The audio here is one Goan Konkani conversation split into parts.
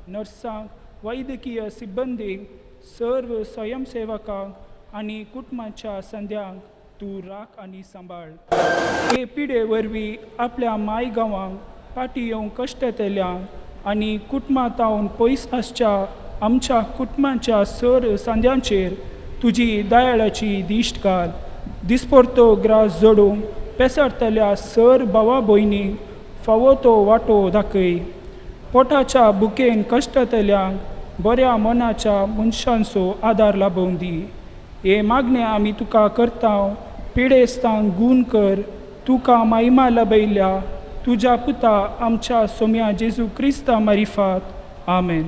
नर्सांक, वैद्यकीय सिब्बंदींक, सर्व स्वयंसेवकांक आनी कुटुंबाच्या संद्यांक तूं राख आनी सांबाळ. हे पिडे वरवीं आपल्या माय गांवांक फाटी येवंक कश्टतल्यांक आनी कुटुंबां तावन पयस आसच्या आमच्या कुटुंबाच्या सर सांद्यांचेर तुजी दयाळाची दिश्ट घाल. दिसपडतो ग्रास जोडूंक पेसरतल्या सर भावा भयणींक फावो तो वांटो दाखय. पोटाच्या बुकेन कश्टतल्यांक बऱ्या मनाच्या मनशांचो आदार लाबोवन दी. हे मागणें आमी तुका करता. पिडेस्तांक गूण कर. तुका मायमा लाबयल्या तुज्या पुता आमच्या सोम्या जेजू क्रिस्ता मारिफात. आमेन.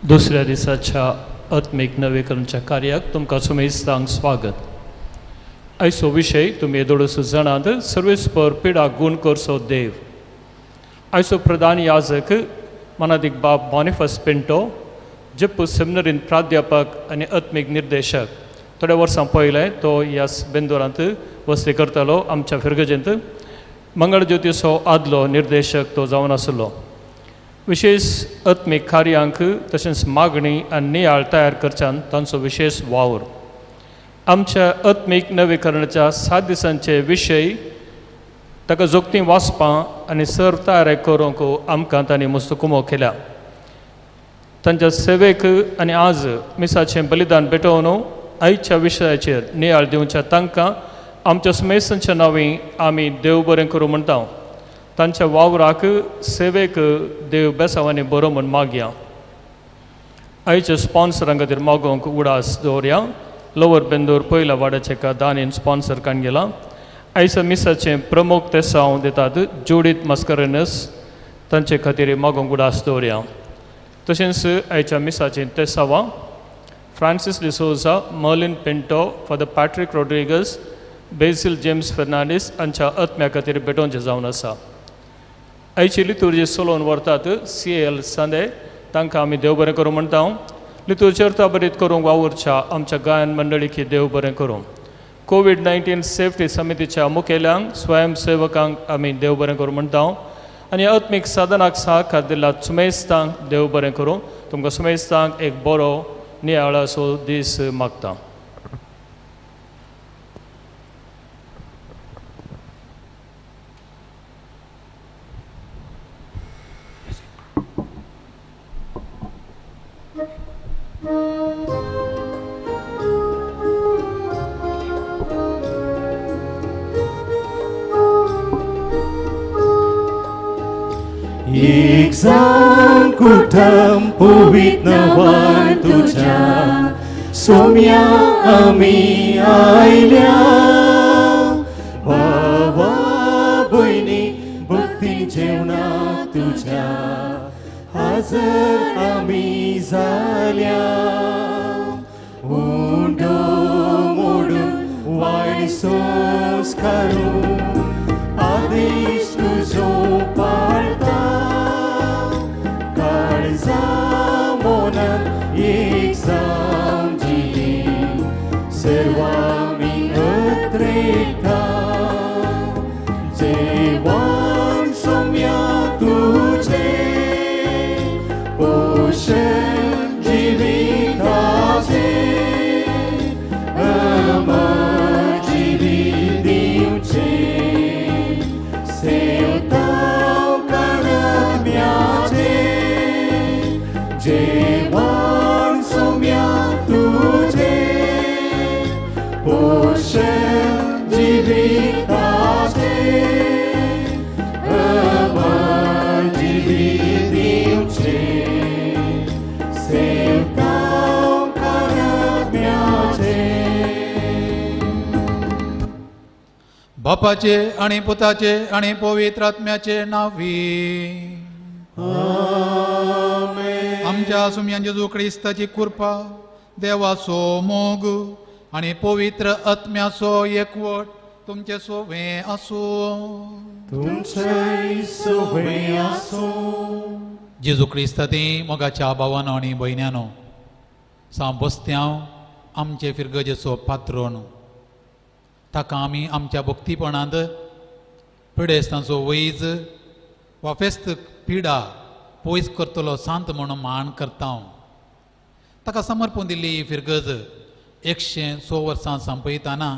दुसऱ्या दिसाच्या आत्मीक नवीकरणाच्या कार्याक तुमकां सुमेस्तांक स्वागत. आयचो विशय तुमी येदोळसो जाणात, सर्वेस्पर पिडा गूण करचो देव. आयचो प्रधान याजक मनादीक बाब बॉनिफस पिंटो, जेप्पू सेमिनरीन प्राध्यापक आनी आत्मीक निर्देशक. थोड्या वर्सां पयलें तो ह्या बेंदोरांत वस्ती करतालो आमच्या फिरगजेंत. मंगळज्योतीचो आदलो निर्देशक तो जावन आसलो. विशेष आत्मीक कार्यांक तशेंच मागणी आनी नियाळ तयार करच्यान तांचो विशेष वावर. आमच्या आत्मीक नवीकरणाच्या 7 दिसांचे विशय ताका जोगतीं वाचपां आनी सर तयार करूंक आमकां तांणी मस्त कुमो केल्या. तांच्या सेवेक आनी आज मिसाचें बलिदान भेटोवन आयच्या विशयाचेर नियाळ दिवच्या तांकां आमच्या सुमेसांच्या नांवी आमी देव बरें करूं म्हणटा. तांच्या वावराक सेवेक देव बेसांवांनी बरो म्हूण मागया. आयच्या स्पॉन्सरां खातीर मागोवंक उडास दवरया. लोवर बेंदूर पयल्या वाड्याचे एका दानीन स्पॉन्सर काण गेला. आयच्या मिसाचें प्रमुख तेसांव दितात जुडीत मस्करेनस, तांचे खातीर मागोवंक उडास दवरया. तशेंच आयच्या मिसाचें तेसांवां Francis D'Souza, Merlin Pinto, Father Patrick Rodrigues, Basil James Fernandes हांच्या आत्म्या खातीर भेटोवचें जावन आसा. आयची लितुर्जी चलोवन व्हरतात सी एल सांदे, तांकां आमी देव बरें करूं म्हणटा. लितुर्जी अर्थाभरीत करूंक वावुरच्या आमच्या गायन मंडळीक देव बरें करूं. कोवीड-19 सेफ्टी समितीच्या मुखेल्यांक, स्वयंसेवकांक आमी देव बरें करूं म्हणटा. आनी आत्मीक साधनाक सहकार दिला सुमेस्तांक देव बरें करूं. तुमकां सुमेस्तांक एक बरो नियाळाचो दीस मागता. एक जावन कुटुंब पवित्र नांवान तुज्या सोम्या आमी आयल्या. भावा भयणी भक्ती जेवणा तुज्या हजर आमी जाल्या. उंडो मोडून वायट संस्कारून आदेश तुजो पाळता. काळजा मनान एक जावन जिये सर्वामी अत्रेता. जेवण सोम्या तुझे पोषण जिविताचे अमर जिवीत दिवचे. बापाचे आनी पुताचे आनी पवित्र आत्म्याचे नांवी आमेन. आमच्या सुमयान जेजू क्रिस्ताची कृपा, देवाचो मोग आनी पवित्र आत्म्याचो एकवट तुमचे सोवे आसूं. तुमचे सोवे आसूं. जेजू क्रिस्ताती मोगाच्या भावानो आनी भयण्यानो, सांव बस्त्यांव आमचे फिरगजेचो पात्रोन, ताका आमी आमच्या भक्तीपणांत पिडेस्तांचो वैज वा फेस्त पिडा पयस करतलो सांत म्हणून मान करता. ताका समर्पण दिल्ली फिरगज 106 वर्सां संपयतना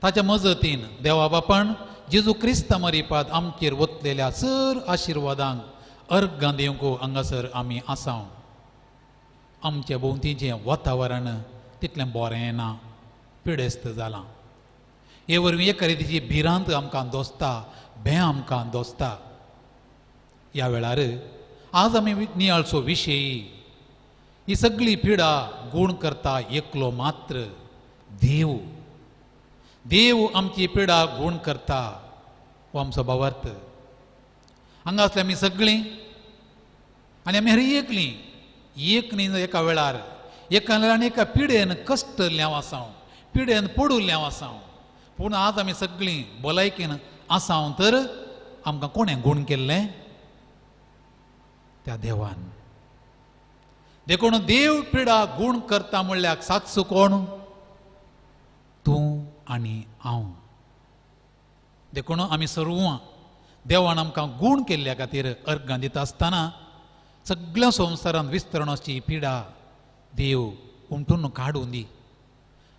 ताच्या मजतीन देवा बापान जेजू क्रिस्ता मरिपात आमचेर वतलेल्या सर आशिर्वादांक अर्गां दिवंक हांगासर आमी आसाव. आमच्या भोंवतीचें वातावरण तितलें बरें ना, पिडेस्त जालां. हे वरवीं एक रितीची भिरांत आमकां दोसता, भें आमकां दोसता. ह्या वेळार आज आमी नियाळचो विशय, ही सगळी पिडा गूण करता एकलो मात्र देव. देव आमची पिडा गूण करता हो आमचो भावार्थ. हांगा आसले आमी सगळीं आनी आमी हर एकलीं एक न्ही एका वेळार एका आनी एका पिडेन कश्टल्ले हांव आसाव, पिडेन पडुल्ले हांव आसाव. पूण आज आमी सगळीं भलायकेन आसाव तर आमकां कोणें गूण केल्लें? त्या देवान. देखून देव पिडा गूण करता म्हणल्यार साक्ष कोण? तूं आनी हांव. देखून आमी सर्वां देवान आमकां गूण केल्ल्या खातीर अर्गां दिता आसतना सगळ्या संवसारांत विस्तरणाची पिडा देव उमटून काडून दी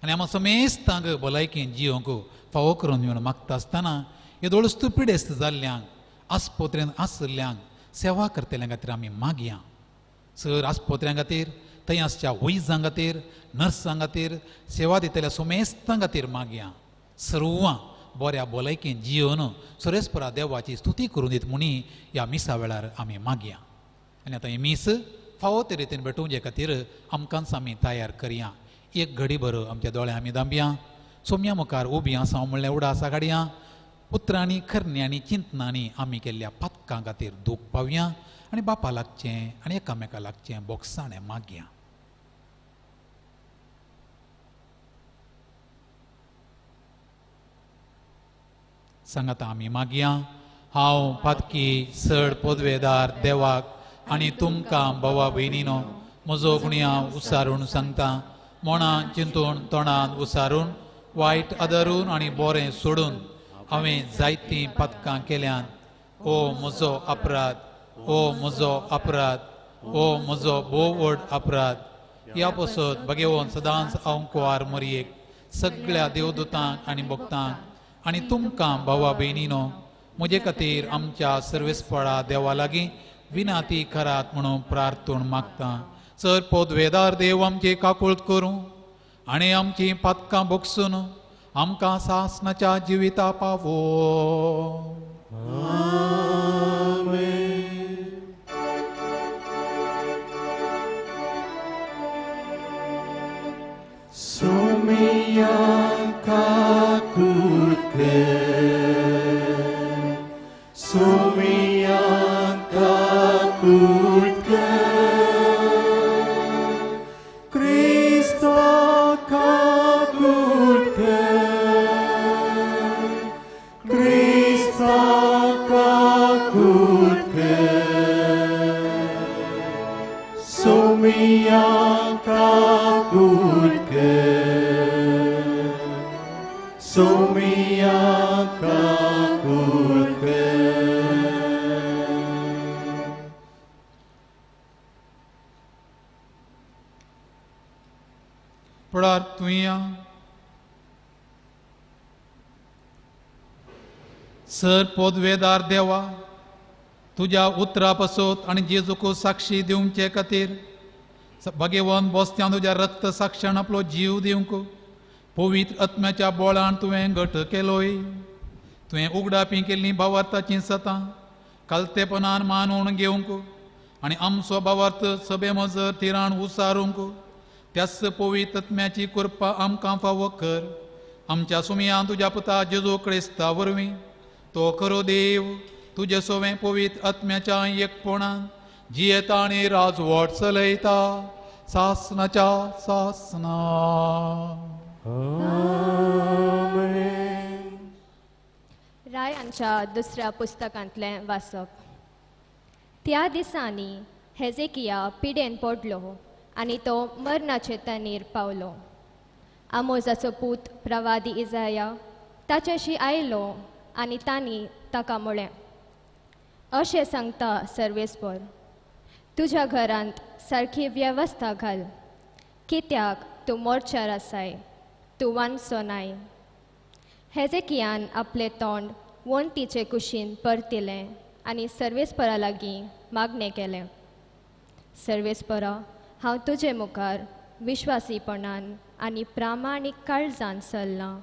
आनी आमकां समेस्तांक भलायकेन जियोंक फावो करून म्हणून मागता आसतना येदोळस्तू पिडेस्त जाल्ल्यांक, आस्पत्रेन आशिल्ल्यांक सेवा करतल्यां खातीर आमी मागया. सर आस्पत्र्यां खातीर, थंय आसच्या वैजां खातीर, नर्सां खातीर, सेवा दितल्या समेस्तां खातीर मागया. सर्वां बऱ्या भलायकेन जियोन सुरेस्परा देवाची स्तुती करून दीत म्हणी ह्या मिसा वेळार आमी मागया. आनी आतां ही मीस फावो ते रितीन भेटोवचे खातीर आमकांच आमी तयार करया. एक घडी बरो आमच्या दोळ्या आमी दांबया, सोम्या मुखार उबी आसा म्हणल्यार उडासा काडया. उतरांनी, करण्यांनी, चिंतनांनी आमी केल्ल्या पातकां खातीर दूख पावया आनी बापा लागचें आनी एकामेका लागचें बोगसाणें मागया. सांगाता आमी मागया. हांव पातकी चड पदवेदार देवाक आनी तुमकां भावा भयणीनो म्हजो गुणयांव उसारून सांगता. मोणान चिंतून, तोंडान उसारून, वायट आदारून आनी बरें सोडून हांवें जायतीं पातकां केल्यान. ओ म्हजो अपराध, ओ म्हजो अपराध, ओ म्हजो भोव व्हड अपराध. ह्या पसत भगेवन सदांच हांव कुवार मरयेक सगळ्या देवदूतांक आनी भक्तांक आनी तुमकां भावा भयणीनो म्हजे खातीर आमच्या सर्वेस्पळा देवा लागीं विनाती करात म्हणून प्रार्थून मागता. सर पदवेदार देव आमची काकूळत करूं आनी आमची पातकां भोगसून आमकां सासणाच्या जिविता पावो. सोमिया काकूळ कर, सोमिया काकूळ कर, क्रिस्ता काकूळ कर, क्रिस्ता काकूळ कर, सोमिया काकूळ कर, सोमिया काकूळ कर. प्रार्थुया. सर पदवेदार देवा, तुज्या उतरा पसत आनी जेजूक साक्षी दिवचे खातीर भगेवन बसत्यान तुज्या रक्त साक्षान आपलो जीव दिवंक पवित्र आत्म्याच्या बोळान तुवें घट केलोय. तुवें उगडापी केल्लीं भावार्थाचीं सतां कालतेपणान मानून घेवंक आनी आमचो भावार्थ सभे मजर थिरान उसारूंक त्याच पवित्र आत्म्याची कृपा आमकां फावो कर. आमच्या सुमयान तुज्या पुता जेजू क्रिस्ता वरवीं तो खरो देव तुजे सोवें पवित्र आत्म्याच्या एकपणान जियेता आनी राजवट चलयता सासनाच्या सासना. रायांच्या दुसऱ्या पुस्तकांतलें वाचप. त्या दिसांनी हेजेकिया पिडेन पडलो आनी तो मरणाचे तणीर पावलो. आमोजाचो पूत प्रवादी इजाया ताच्याशी आयलो आनी तांणी ताका म्हळें, अशें सांगता सर्वेस्पर, तुज्या घरांत सारकी वेवस्था घाल, कित्याक तूं मोर्चार आसाय, तूं वांचो नाय. हेजेकियान आपलें तोंड वण्टीचे कुशीन परतिलें आनी सर्वेस्परा लागीं मागणें केलें, सर्वेस्परा, हांव तुजे मुखार विश्वासीपणान आनी प्रामाणीक काळजान चल्लां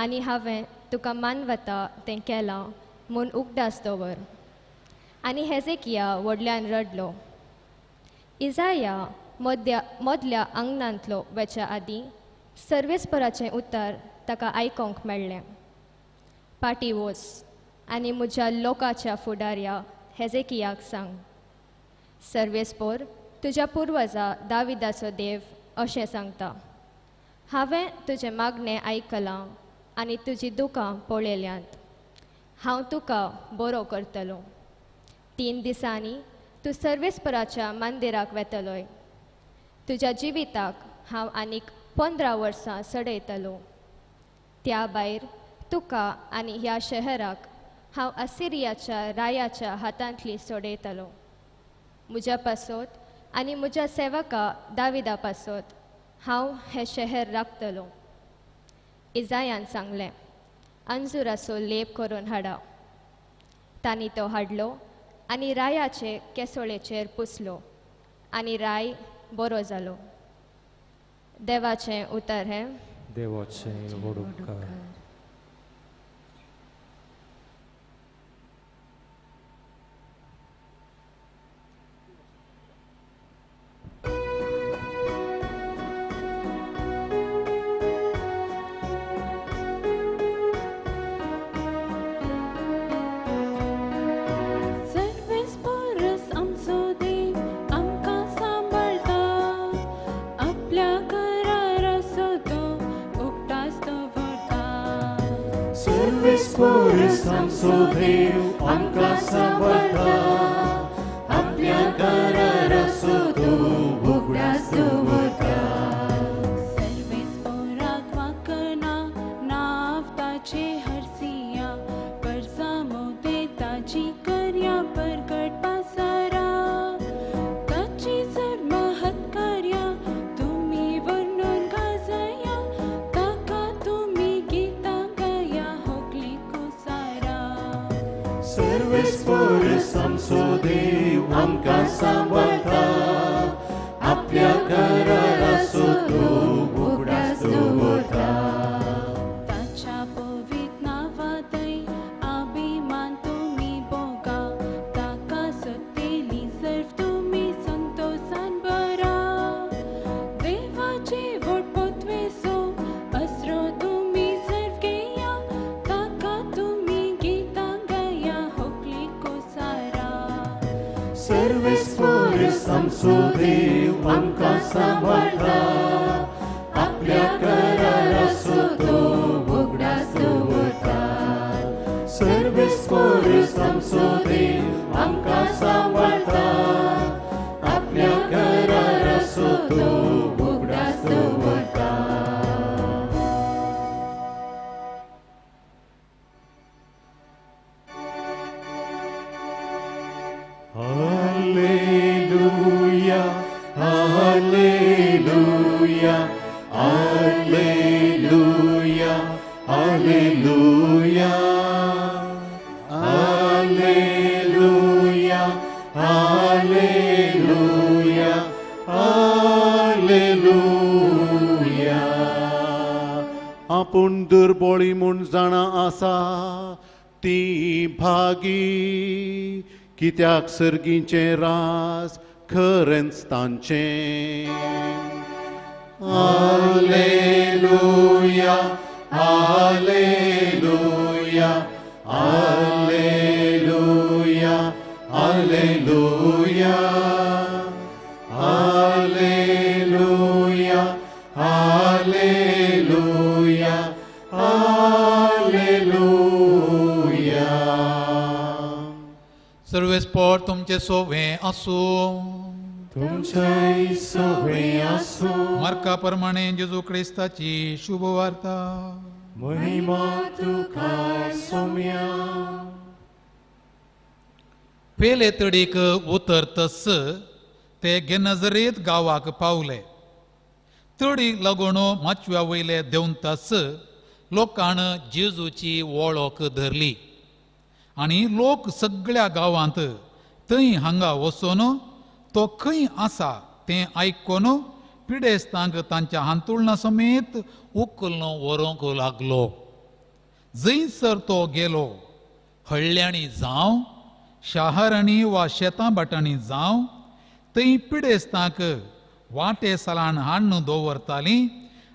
आनी हांवें तुका मानवता तें केलां म्हूण उगडास दवर. आनी हेजेकिया व्हडल्यान रडलो. इजाया मदल्या आंगणांतलो वेच्या आदीं सर्वेस्पराचें उतर ताका आयकोंक मेळ्ळें, पाटी वच आनी म्हज्या लोकाच्या फुडाऱ्या हेजेकियाक सांग, सर्वेस्पर तुज्या पुर्वजा दाविदाचो देव अशें सांगता, हांवें तुजें मागणें आयकलां आनी तुजी दुकां पळयल्यांत, हांव तुका बरो करतलो. 3 दिसांनी तूं सर्वेस्पराच्या मंदिराक वेतलोय, तुज्या जिविताक हांव आनीक 15 वर्सां चडयतलो. त्या भायर तुका आनी ह्या शहराक हांव असिरियाच्या रायाच्या हातांतली सोडयतलो. म्हज्या पासत आनी म्हज्या सेवका दाविदा पासत हांव हें शहर राखतलो. इजायान सांगलें, अंजुराचो लेप करून हाडा. तांणी तो हाडलो आनी रायाचे केसोळेचेर पुसलो आनी राय बरो जालो. देवाचें उतर हें. देवाचें व्हड उपकार. आमचो देव आमकां सांबाळटा, आपल्या कराराचो तो उगडास दवरता. सर्वेस्पराक वाकना नांव ताचें हरसिया, परसामोते ताची कार्यां परगट पासारा, ताची सर्व महत्कार्यां तुमी वर्णून गाजया, ताका तुमी गितां गाया होगली कुसारा. सर्वेस्पर आमचो देव आमकां सांबाळटा, आपल्या कराराचो तो उगडास दवरता. ताच्या पवित्र नांवांतय अभिमान तुमी भोगा, ताका सतेली सर्व तुमी संतोसान भरा, देवाचे व्हड पोतवेसो आसरो तुमी सर्व घेया, ताका तुमी गितां गाया होगली कुसारा. सर्वेस्पर आमचो देव आमकां सांबाळटा, आपल्या कराराचो तो उगडास दवरता. सर्वेस्पर आमचो देव आमकां सांबाळटा, आपल्या कराराचो तो उगडास दवरता. Alleluia, Alleluia, Alleluia, Alleluia, Alleluia, Alleluia, Alleluia. आपूण दुर्बोळी म्हूण जाणा आसा ती भागी, कित्याक सर्गीचें रास खरेंच तांचें. Alleluia, Alleluia, Alleluia, Alleluia, Alleluia, Alleluia, Alleluia. सर्वेस्पोर तुमचे सोवे आसूं. तुमचे सोवे आसूं. मार्का प्रमाणे जेजू क्रिस्ताची शुभवार्ता. महिमा तुका सोम्या. पेले तडीक उतरतस ते गेनजरेत गांवाक पावले. तडीक लागून माचव्या वयले देंवतास लोकान जेजूची वळख धरली आनी लोक सगळ्या गांवांत थंय हांगा वचून तो खंय आसा तें आयकून पिडेस्तांक तांच्या हांतुळणा समेत उखलून व्हरूंक लागलो. जंयसर तो गेलो हळ्ळ्यांनी जावं, शाहरांनी वा शेतां भाटांनी जावं, थंय पिडेस्तांक वाटे सालान हाडून दवरतालीं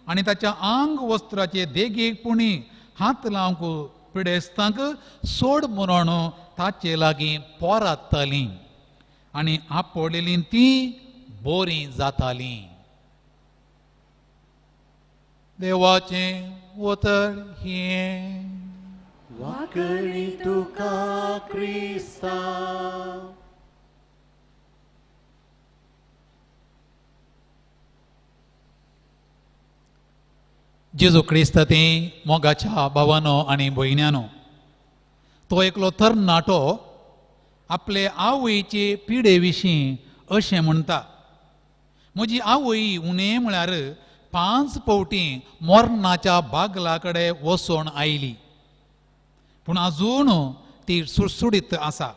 आनी ताच्या आंग वस्त्राचे देगेक पुणी हात लावंक पिडेस्तांक सोड म्हणून ताचे लागीं पोरातालीं आनी आपडलेलीं तीं बोरीं जातालीं. देवाचें उतर हें. वाकणी तुका क्रिस्ता. जेजू क्रिस्त ती मोगाच्या भावानो आनी भयण्यानो, तो एकलो तरणाटो आपले आवयचे पिडे विशीं अशें म्हणटा, म्हजी आवय उणें म्हळ्यार 5 फावटी मरणाच्या बागला कडेन वचून आयली, पूण आजून ती सुडसुडीत आसा.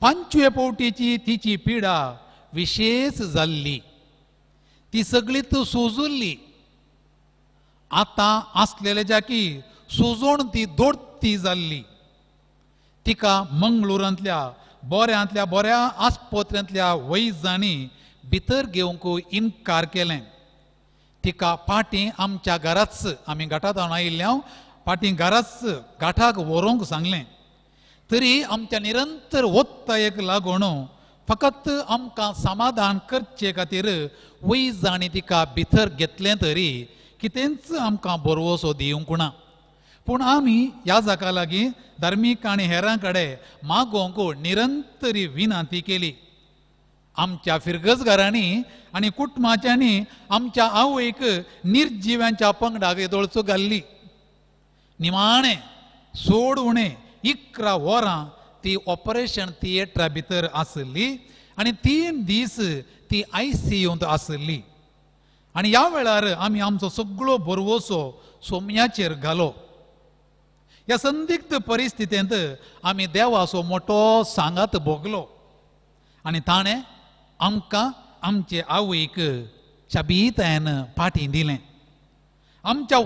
5वे फावटीची तिची पिडा विशेश जाल्ली, ती सगळीच सुजुल्ली. आतां आसलेले जाकी सुजोण ती दोडती जाल्ली. तिका मंगळुरांतल्या बऱ्यांतल्या बऱ्या आस्पत्र्यांतल्या वैजांनी भितर घेवंक इनकार केलें. तिका फाटीं आमच्या घराच, आमी घाटांत आयिल्ल्या फाटीं घराच घाटाक व्हरूंक सांगलें. तरी आमच्या निरंतर ओत्तायेक लागून फकत आमकां समाधान करचे खातीर वैजांनी तिका भितर घेतलें तरी कितेंच आमकां बरवसो दिवंक ना. पूण आमी ह्या जाका लागीं धार्मीक आनी हेरां कडेन मागोवंक निरंतरी विनंती केली. आमच्या फिरगजगारांनी आनी कुटुंबाच्यांनी आमच्या आवयक निर्जिव्यांच्या पंगडाक येदोळचो घाल्ली. निमाणें सोड उणें 11 वरां ती ऑपरेशन थिएटरा भितर आसली आनी 3 दीस ती आयसीयूंत आसली. आनी ह्या वेळार आमी आमचो सगळो भरवसो सोम्याचेर घालो. ह्या संदिग्ध परिस्थितींत आमी देवाचो मोटो सांगात भोगलो आनी ताणें आमकां आमचे आवयक शाबीतायेन फाटीं दिलें. आमच्या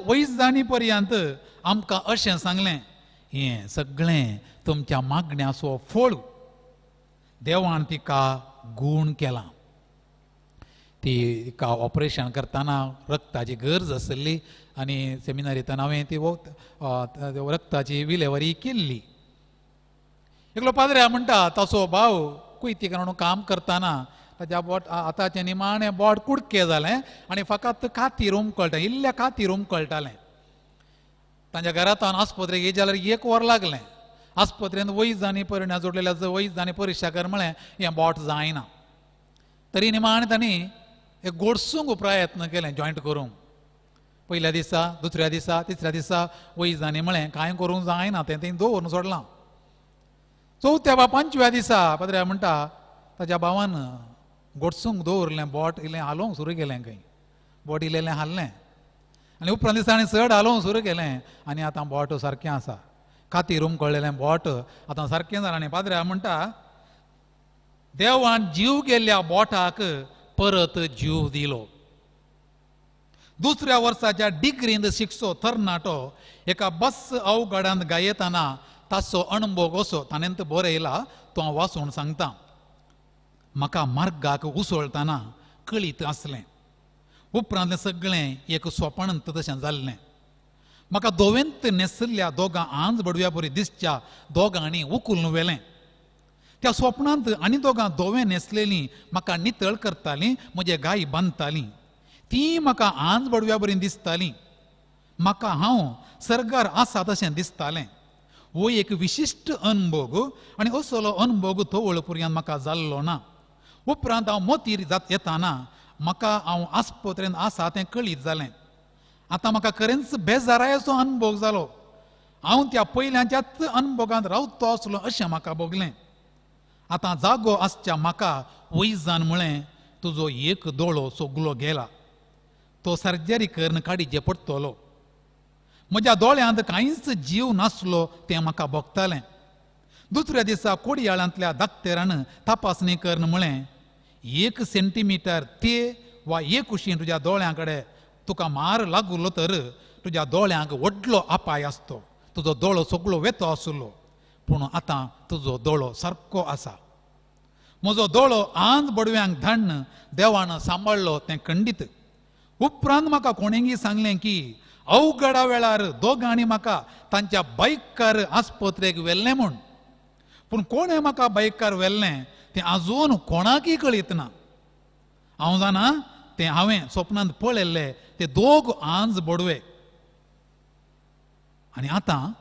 वैजांनी पर्यंत आमकां अशें सांगलें, हें सगळें तुमच्या मागण्याचो फळ, देवान तिका गूण केला. ती तिका ऑपरेशन करतना रक्ताची गरज आसली आनी सेमिनारींतल्यान हांवें ती रक्ताची विलेवारी केल्ली. एकलो पाद्रे म्हणटा ताचो भाव कुयतीक म्हणून काम करतना ताच्या बोट आतांचें निमाणें बोट कुडके जालें आनी फकत कातीर उमकळटा, इल्ल्या कातीर उमकळटालें. तांच्या घरांत आस्पत्रेक येयलें जाल्यार 1 वर लागलें. आस्पत्रेंत वैजांनी परिणा जोडलेल्या वैजांनी परिक्षा कर म्हळें हें बोट जायना. तरी निमाणें तांणी एक गोडसूंक प्रयत्न केलें जॉयंट करूंक. पयल्या दिसा, दुसऱ्या दिसा, तिसऱ्या दिसा वैजांनी म्हळें कांय करूंक जायना, तें तें दवरून सोडलां. 4थ्या वा 5व्या दिसा पाद्रे म्हणटा ताच्या भावान गोडसूंक दवरलें बोट इल्लें हालोवंक सुरू केलें, खंय बोट इल्लें हाल्लें आनी उपरांत दिसा आनी चड हालोवंक सुरू केलें आनी आतां बोट सारकें आसा. कातीर उमकळलेलें बोट आतां सारकें जालें. आनी पाद्रे म्हणटा देवान जीव गेल्ल्या बोटाक परत जीव दिलो. दुसऱ्या वर्साच्या डिग्रींत शिकचो तरणाटो एका बस अवघडांत गायताना ताचो अणभव असो ताणें बरयला, तो हांव वाचून सांगता. म्हाका मार्गाक उसळतना कळीत आसलें, उपरांतलें सगळें एक सोपाण तशें जाल्लें. म्हाका दोवेंत न्हेसल्ल्या दोगां आंज बडव्या बरी दिसच्या दोगांनी उखलून व्हेलें. त्या स्वप्नांत आनी दोगां दोवें न्हेसलेलीं म्हाका नितळ करतालीं, म्हजे गाय बांदतालीं. तीं म्हाका आंज बडव्या बरी दिसतालीं. म्हाका हांव सर्गार आसा तशें दिसतालें. हो एक विशिश्ट अनभोग आनी असलो अनभोग तवळ पर्यंत म्हाका जाल्लो ना. उपरांत हांव मोतीर जात येताना म्हाका हांव आस्पत्रेंत आसा तें कळीत जालें. आतां म्हाका खरेंच बेजारायेचो अनभोग जालो. हांव त्या पयल्याच्याच अनभोगांत रावतो आसलो अशें म्हाका भोगलें. आतां जागो आसच्या म्हाका वैजान म्हळें, तुजो एक दोळो सगलो गेला, तो सर्जरी करून काडीचे पडटलो. म्हज्या दोळ्यांत कांयच जीव नासलो तें म्हाका भोगतालें. दुसऱ्या दिसा कोडयाळांतल्या दाक्तेरान तपासणी करून म्हळें, 1 सेंटीमिटर ते वा एक कुशीन तुज्या दोळ्यां कडेन तुका मार लागुलो तर तुज्या दोळ्यांक व्हडलो अपाय आसतो, तुजो दोळो सगळो वेतो आसलो, पूण आतां तुजो दोळो सारको आसा. म्हजो दोळो आंज बडव्यांक धाडून देवान सांबाळ्ळो तें खंडीत. उपरांत म्हाका कोणेंगी सांगलें की अवघडा वेळार दोगांनी म्हाका तांच्या बायकार आस्पत्रेक व्हेल्लें म्हूण, पूण कोणें म्हाका बायकार व्हेल्लें तें आजून कोणाकय कळीत ना. हांव जाणा तें हांवें स्वप्नांत पळयल्ले ते दोग आंज बडवे. आनी आतां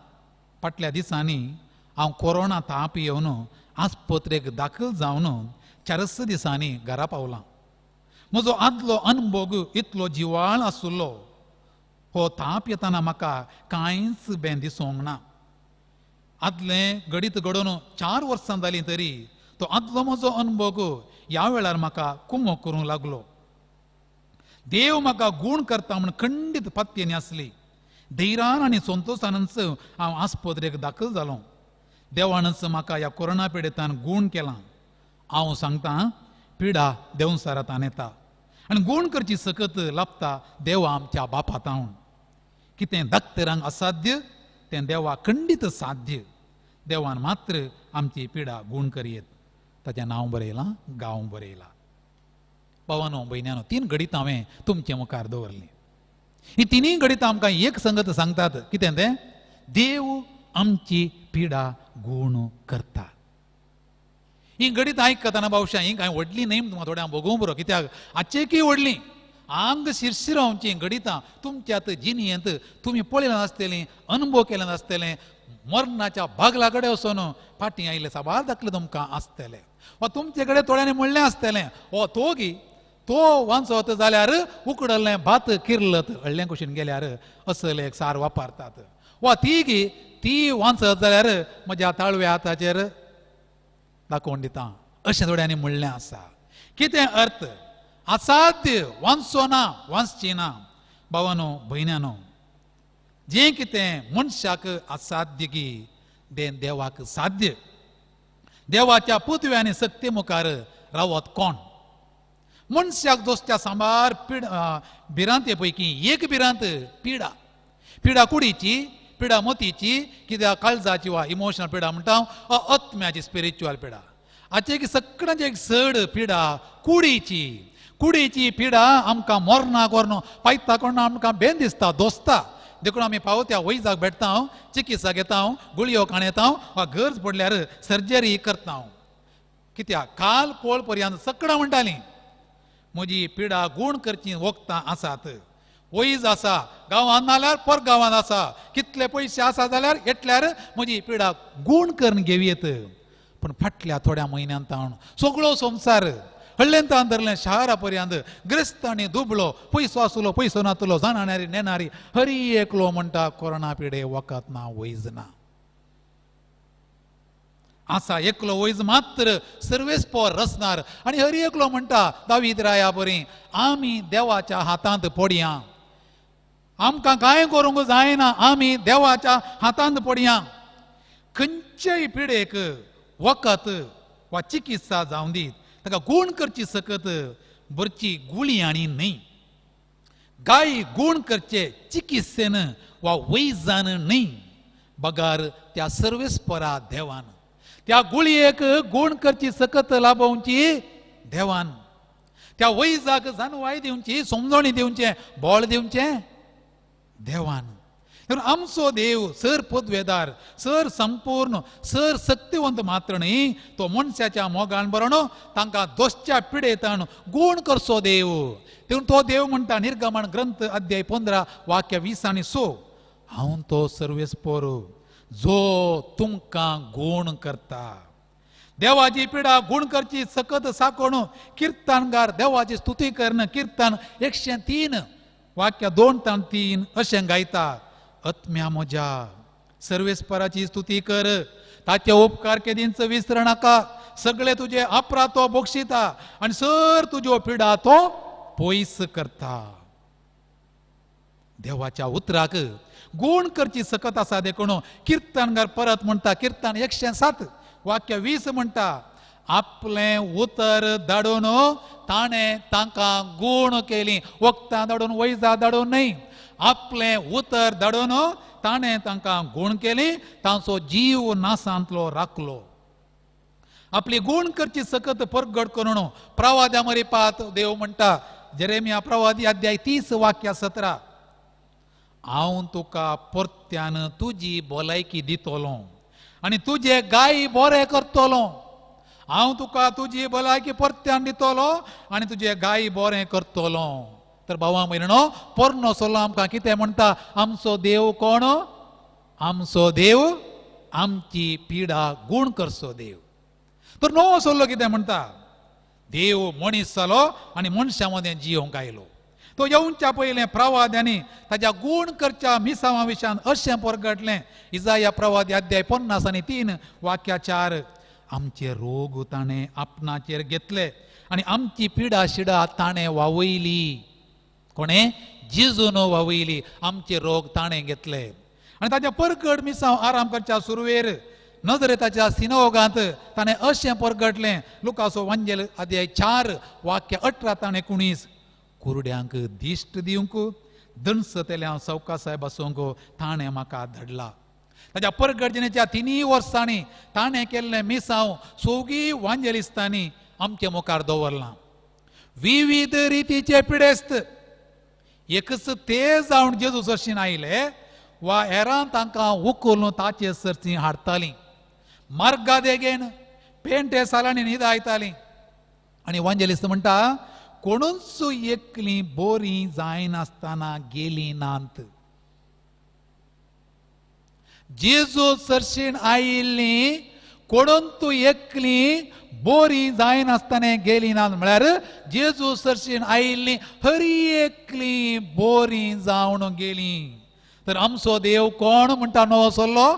फाटल्या दिसांनी हांव कोरोना ताप येवन आस्पत्रेक दाखल जावन 4 दिसांनी घरा पावलां. म्हजो आदलो अनभोग इतलो जिवाळ आसुल्लो, हो ताप येतना म्हाका कांयच बें दिसूंक ना. आदलें घडीत घडोवन 4 वर्सां जालीं तरी तो आदलो म्हजो अनभोग ह्या वेळार म्हाका कुमो करूंक लागलो. देव म्हाका गूण करता म्हूण खंडीत पातयेनी आसली. धैरान आनी संतोशानच हांव आस्पत्रेक दाखल जालो. देवानच म्हाका ह्या कोरोना पिडेतान गूण केलां. हांव सांगतां, पिडा देंवसारातान येता आनी गूण करची सकत लाभता देवा आमच्या बापातावन. कितें दाक्तेरांक असाध्य तें देवा खंडीत साध्य. देवान मात्र आमची पिडा गूण करयेत. ताचें नांव बरयलां, गांव बरयला. भावानो भयण्यानो, 3 घडीत हांवें तुमचे मुखार दवरलीं. ही 3 घडीत आमकां एक संगत सांगतात, कितें तें? देव आमची पिडा गूण करता. ही घडीत आयकतना बावशा ही कांय व्हडली न्हय, तुमकां थोड्यांक भोगूंक बरो, कित्याक आचेकय व्हडली आंग शिरशिरावची घडितां तुमच्यात जिणेंत तुमी पळयलें नासतलें, अनुभव केलें नासतलें. मरणाच्या बागला कडेन वचून फाटीं आयिल्ले साबार दाखले तुमकां आसतले, वा तुमचे कडेन थोड्यांनी म्हणलें आसतलें, हो तो गी तो वांचत जाल्यार उकडलें भात किरलत हळ्ळें कुशीन गेल्यार असले एक सार वापरतात, वा ती गी ती वांचत जाल्यार म्हज्या ताळव्या हाताचेर दाखोवन दिता, अशें थोड्यांनी म्हणलें आसा. कितें अर्थ? असाध्य, वांचो ना, वांचची ना. भावानो भयण्यानो, जें कितें मनशाक असाध्य की तें देवाक साध्य. देवाच्या पुतव्या आनी सक्ती मुखार रावत कोण? मनशाक दोसच्या सांबार भिरांते पैकी एक भिरांत पिडा. पिडा कुडीची, पिडा मोतीची, कित्याक काळजाची वा इमोशनल पिडा म्हणटा, आत्म्याची स्पिरिच्युअल पिडा. हाचे की सगळ्यांचे एक चड पिडा कुडीची. कुडीची पिडा आमकां मरणाक व्हरून पायता कोण आमकां बेन दिसता, दोसता. देखून आमी पावो त्या वैजाक भेटता, चिकित्सा घेता, गुळयो काणयता वा गरज पडल्यार सर्जरी करता. कित्याक काल पोळ पर्यंत सगळां म्हणटालीं म्हजी पिडा गूण करची वखदां आसात, वैज आसा, गांवांत नाल्यार पर गांवांत आसा, कितले पयशे आसा जाल्यार येतल्यार म्हजी पिडा गूण करून घेवयेत. पूण फाटल्या थोड्या म्हयन्यांत तावन सगळो संवसार हळ्ळेंतान धरलें शारा पर्यंत ग्रेस्त आनी दुबळो, पयसो आसलो पयसो नातलो, जाणारी नेणारी हरी एकलो म्हणटा कोरोना पिडे वखद ना, वैज ना. आसा एकलो वैज मात्र सर्वेस पोर रसणार आनी हरी एकलो म्हणटा दावीद राया बरी आमी देवाच्या हातांत पडया, आमकां कांय करूंक जायना, आमी देवाच्या हातांत पडया. खंयचेय पिडेक वखद वा चिकित्सा जावं दीत, ताका गूण करची सकत बरची गुळी आनी न्हय. गाय गूण करचे चिकित्सेन वा वैजान न्हय, बगार त्या सर्वेस्परा देवान. त्या गुळयेक गूण करची सकत लाभोवची देवान. त्या वैजाक जानवाय दिवची, समजणी दिवचें, बळ दिवचें देवान. देखून आमचो देव सर पदवेदार, सर संपूर्ण, सर शक्तिवंत मात्र न्ही, तो मनशाच्या मोगान बरोवन तांकां दोसच्या पिडेतान गूण करचो देव. देखून तो देव म्हणटा निर्गमन ग्रंथ अध्याय 15 वाक्य 20 आनी 6, हांव तो सर्वेस्पोर जो तुमकां गूण करता. देवाची पिडा गूण करची सकत साकोण किर्तनगार देवाची स्तुती करण किर्तन 103 वाक्य 2 ते 3 अशें गायता. आत्म्या म्हज्या सर्वेस्पराची स्तुती कर, ताचे उपकार केदींच विसर नाका, सगळे तुजे अपराध तो बक्षिता आनी सर तुज्यो पिडा तो पयस करता. देवाच्या उतराक गूण करची सकत आसा. देखून किर्तनगार परत म्हणटा किर्तन 107 वाक्य 20 म्हणटा, आपलें उतर धाडून ताणें तांकां गूण केली. वखदां धाडून, वैजां धाडून न्हय, आपलें उतर धाडून ताणें तांकां गूण केली, तांचो जीव नासांतलो राखलो. आपली गूण करची सकत परगट करून प्रवाद्या मरिपात देव म्हणटा जेरेमिया प्रवादी अध्याय 30 वाक्य 17, हांव तुका परत्यान तुजी भलायकी दितलो आनी तुजे गाय बरे करतलो. हांव तुका तुजी भलायकी परत्यान दितलो आनी तुजे गाय बरें करतलो. तर भावा भयणो, पोरणो सल्लो आमकां कितें म्हणटा? आमचो देव कोण? आमचो देव आमची पिडा गूण करचो देव. तर नवो सल्लो कितें म्हणटा? देव मनीस जालो आनी मनशां मदें जियोंक आयलो. तो येवच्या पयलें प्रवाद्यांनी ताच्या गूण करच्या मिसांवा विशयान अशें परगटलें. इजाया प्रवादी अध्याय 50 आनी 3 वाक्य 4, आमचे रोग ताणें आपणाचेर घेतले आनी आमची पिडा शिडा ताणें वावयली. कोणें? जेजून वावयली. आमचे रोग ताणें घेतले आनी ताच्या परगट मिसांव आराम करच्या सुरवेर नजरेताच्या सिनोगांत ताणें अशें परगटलें. लुकासो वांजेल अध्याय 4 वाक्य 18 ताणें 19, कुरड्यांक दिश्ट दिवंक, दणसतेल्या सवकासाय बसोवंक ताणें म्हाका धाडला. ताच्या परगटजिणेच्या 3 वर्सांनी ताणें केल्लें मिसांव सोगी वांजेलिस्तांनी आमचे मुखार दवरलां. विविध रितीचे पिडेस्त एकच ते जावन जेजू सरशीन आयले वा हेरां तांकां उखलून ताचे सरशी हाडटालीं. मार्गा देगेन पेंटे सालांनी न्हिदायतालीं. आनी वांजेलिस्त म्हणटा कोणूच एकली बोरी जायनासतना गेली नात. जेजू सरशीन आयिल्ली कोणून तूं एकली बोरी जायनासतना गेली नात म्हळ्यार जेजू सरशीन आयिल्ली हरी एकली बोरी जावन गेली. तर आमचो देव कोण म्हणटा नवो सल्लो?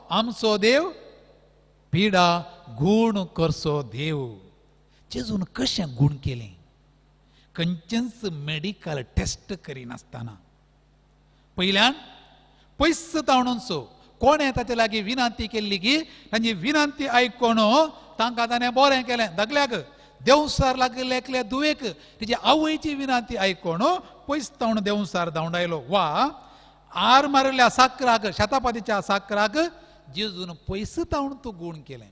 आमचो देव पिडा गूण करचो देव. जेजून कशें गूण केलें? खंयचेंच मेडिकल टेस्ट करिनासतना पयल्यान पयस तावणूनसो कोणें ताचे लागीं विनंती केल्ली की तांची विनंती आयकून तांकां ताणें बरें केलें. धाकल्याक देंवसार लागिल्ले एकले दुवेक तिची आवयची विनंती आयकून पयस तावण देंवसार धांवडायलो. वा आर मारिल्ल्या साकराक, शेतापातीच्या साकराक जेजून पयस तावण तूं गूण केलें.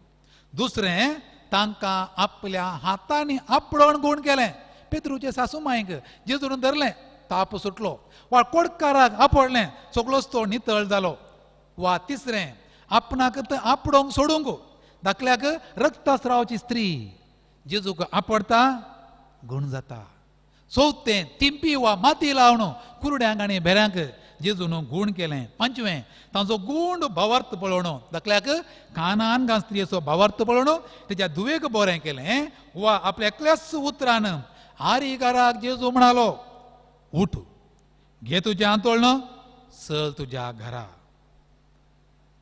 दुसरें तांकां आपल्या हातांनी आपडोवन गूण केलें. पेत्रूचे सासू मायक जेजून धरलें, ताप सुटलो. वा कोडकाराक आपडलें, सगळोच तो नितळ जालो. वा तिसरें आपणाक आपडोवंक सोडूंक धाकल्याक रक्तस्रावाची स्त्री जेजूक आपडता, गूण जाता. चवथें तिंपी वा माती लावन कुरड्यांक आनी भेऱ्यांक जेजून गूण केलें. पांचवें तांचो गूण भावार्थ पळोवन धाकल्याक कानान गां स्त्रियेचो भावार्थ पळोवन तेच्या दुवेक बरें केलें. वा आपल्या एकल्याच उतरान आरीकाराक जेजू म्हणालो, उठ, घे तुजें आंतोळण, चल तुज्या घरा.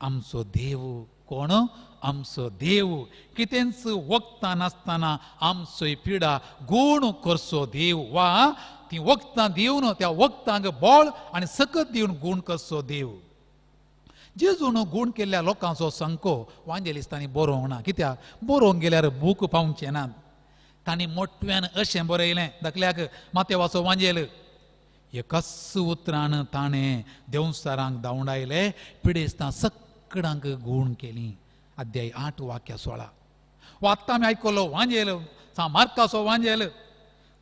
आमचो देव कोण? आमचो देव कितेंच वखदां नासतना आमचोय पिडा गूण करचो देव. वा ती वखदां दिवन त्या वखदांक बळ आनी सकत दिवन गूण करचो देव. जेजून गूण केल्ल्या लोकांचो संको वांजेलिस्तांनी बरोवंक ना. कित्याक? बरोवंक गेल्यार बूक पावचे नात. तांणी मोटव्यान अशें बरयलें धाकल्याक मातेवाचो वांजेल, एकाच उतरान ताणें देंवसारांक धांवडायले, पिडेस्तां सगळ्यांक गूण केली. अध्याय 8 वाक्य 16. वा आत्तां आमी आयकलो वांजेल, सा मार्काचो वांजेल,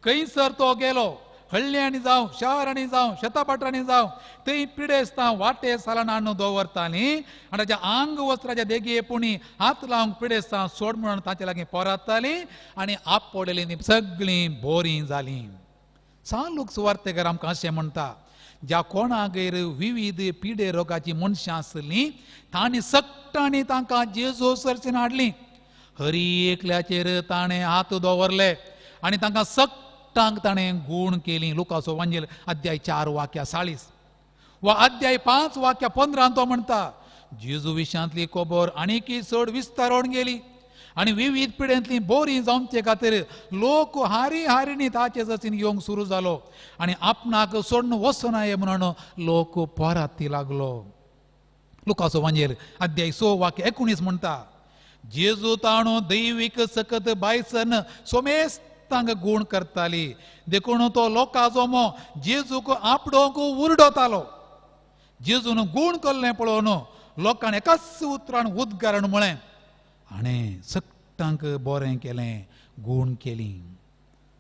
खंयसर तो गेलो, हळ्ळ्यांनी जावं, शारांनी जावं, शेतापाटरांनी जावं, थंय पिडेस्तां वाटे सालान हाडून दवरतालीं आनी ताच्या आंग वस्त्राच्या देगे पुणी हात लावंक पिडेस्तां सोड म्हणून तांचे लागीं पोरातालीं आनी आपडलेलीं तीं सगळीं बोरीं जालीं. सालूक सुवार्तेकार आमकां अशें म्हणटा, ज्या कोणागेर विविध पिडे रोगाची मनशां आसलीं तांणी सगटांनी तांकां जेजू सरशीन हाडलीं. हरी एकल्याचेर ताणें हात दवरले आनी तांकां सगटांक ताणें गूण केली. लुकासो वांजेल अध्याय 4 वाक्या 40 वा अध्याय 5 वाक्या 15 तो म्हणटा, जेजू विशांतली खबर आनीकय चड विस्तारोन गेली आनी विविध पिडेंतली बोरी जावचे खातीर लोक हारी हारीनी ताचे जसीन येवंक सुरू जालो आनी आपणाक सोडून वचना म्हणून लोक पराती लागलो. लुकासो वांजेल अध्याय 6 वाक्य 19 म्हणटा, जेजू ताणो दैवीक सकत बायसन सोमेस्तांक गूण करताली, देखून तो लोकांचो मो जेजूक आपडोंक उरडोतालो. जेजून गूण केल्लें पळोवन लोकांनी एकाच उतरान उद्गारण म्हळें, हाणें सगटांक बरें केलें, गूण केली.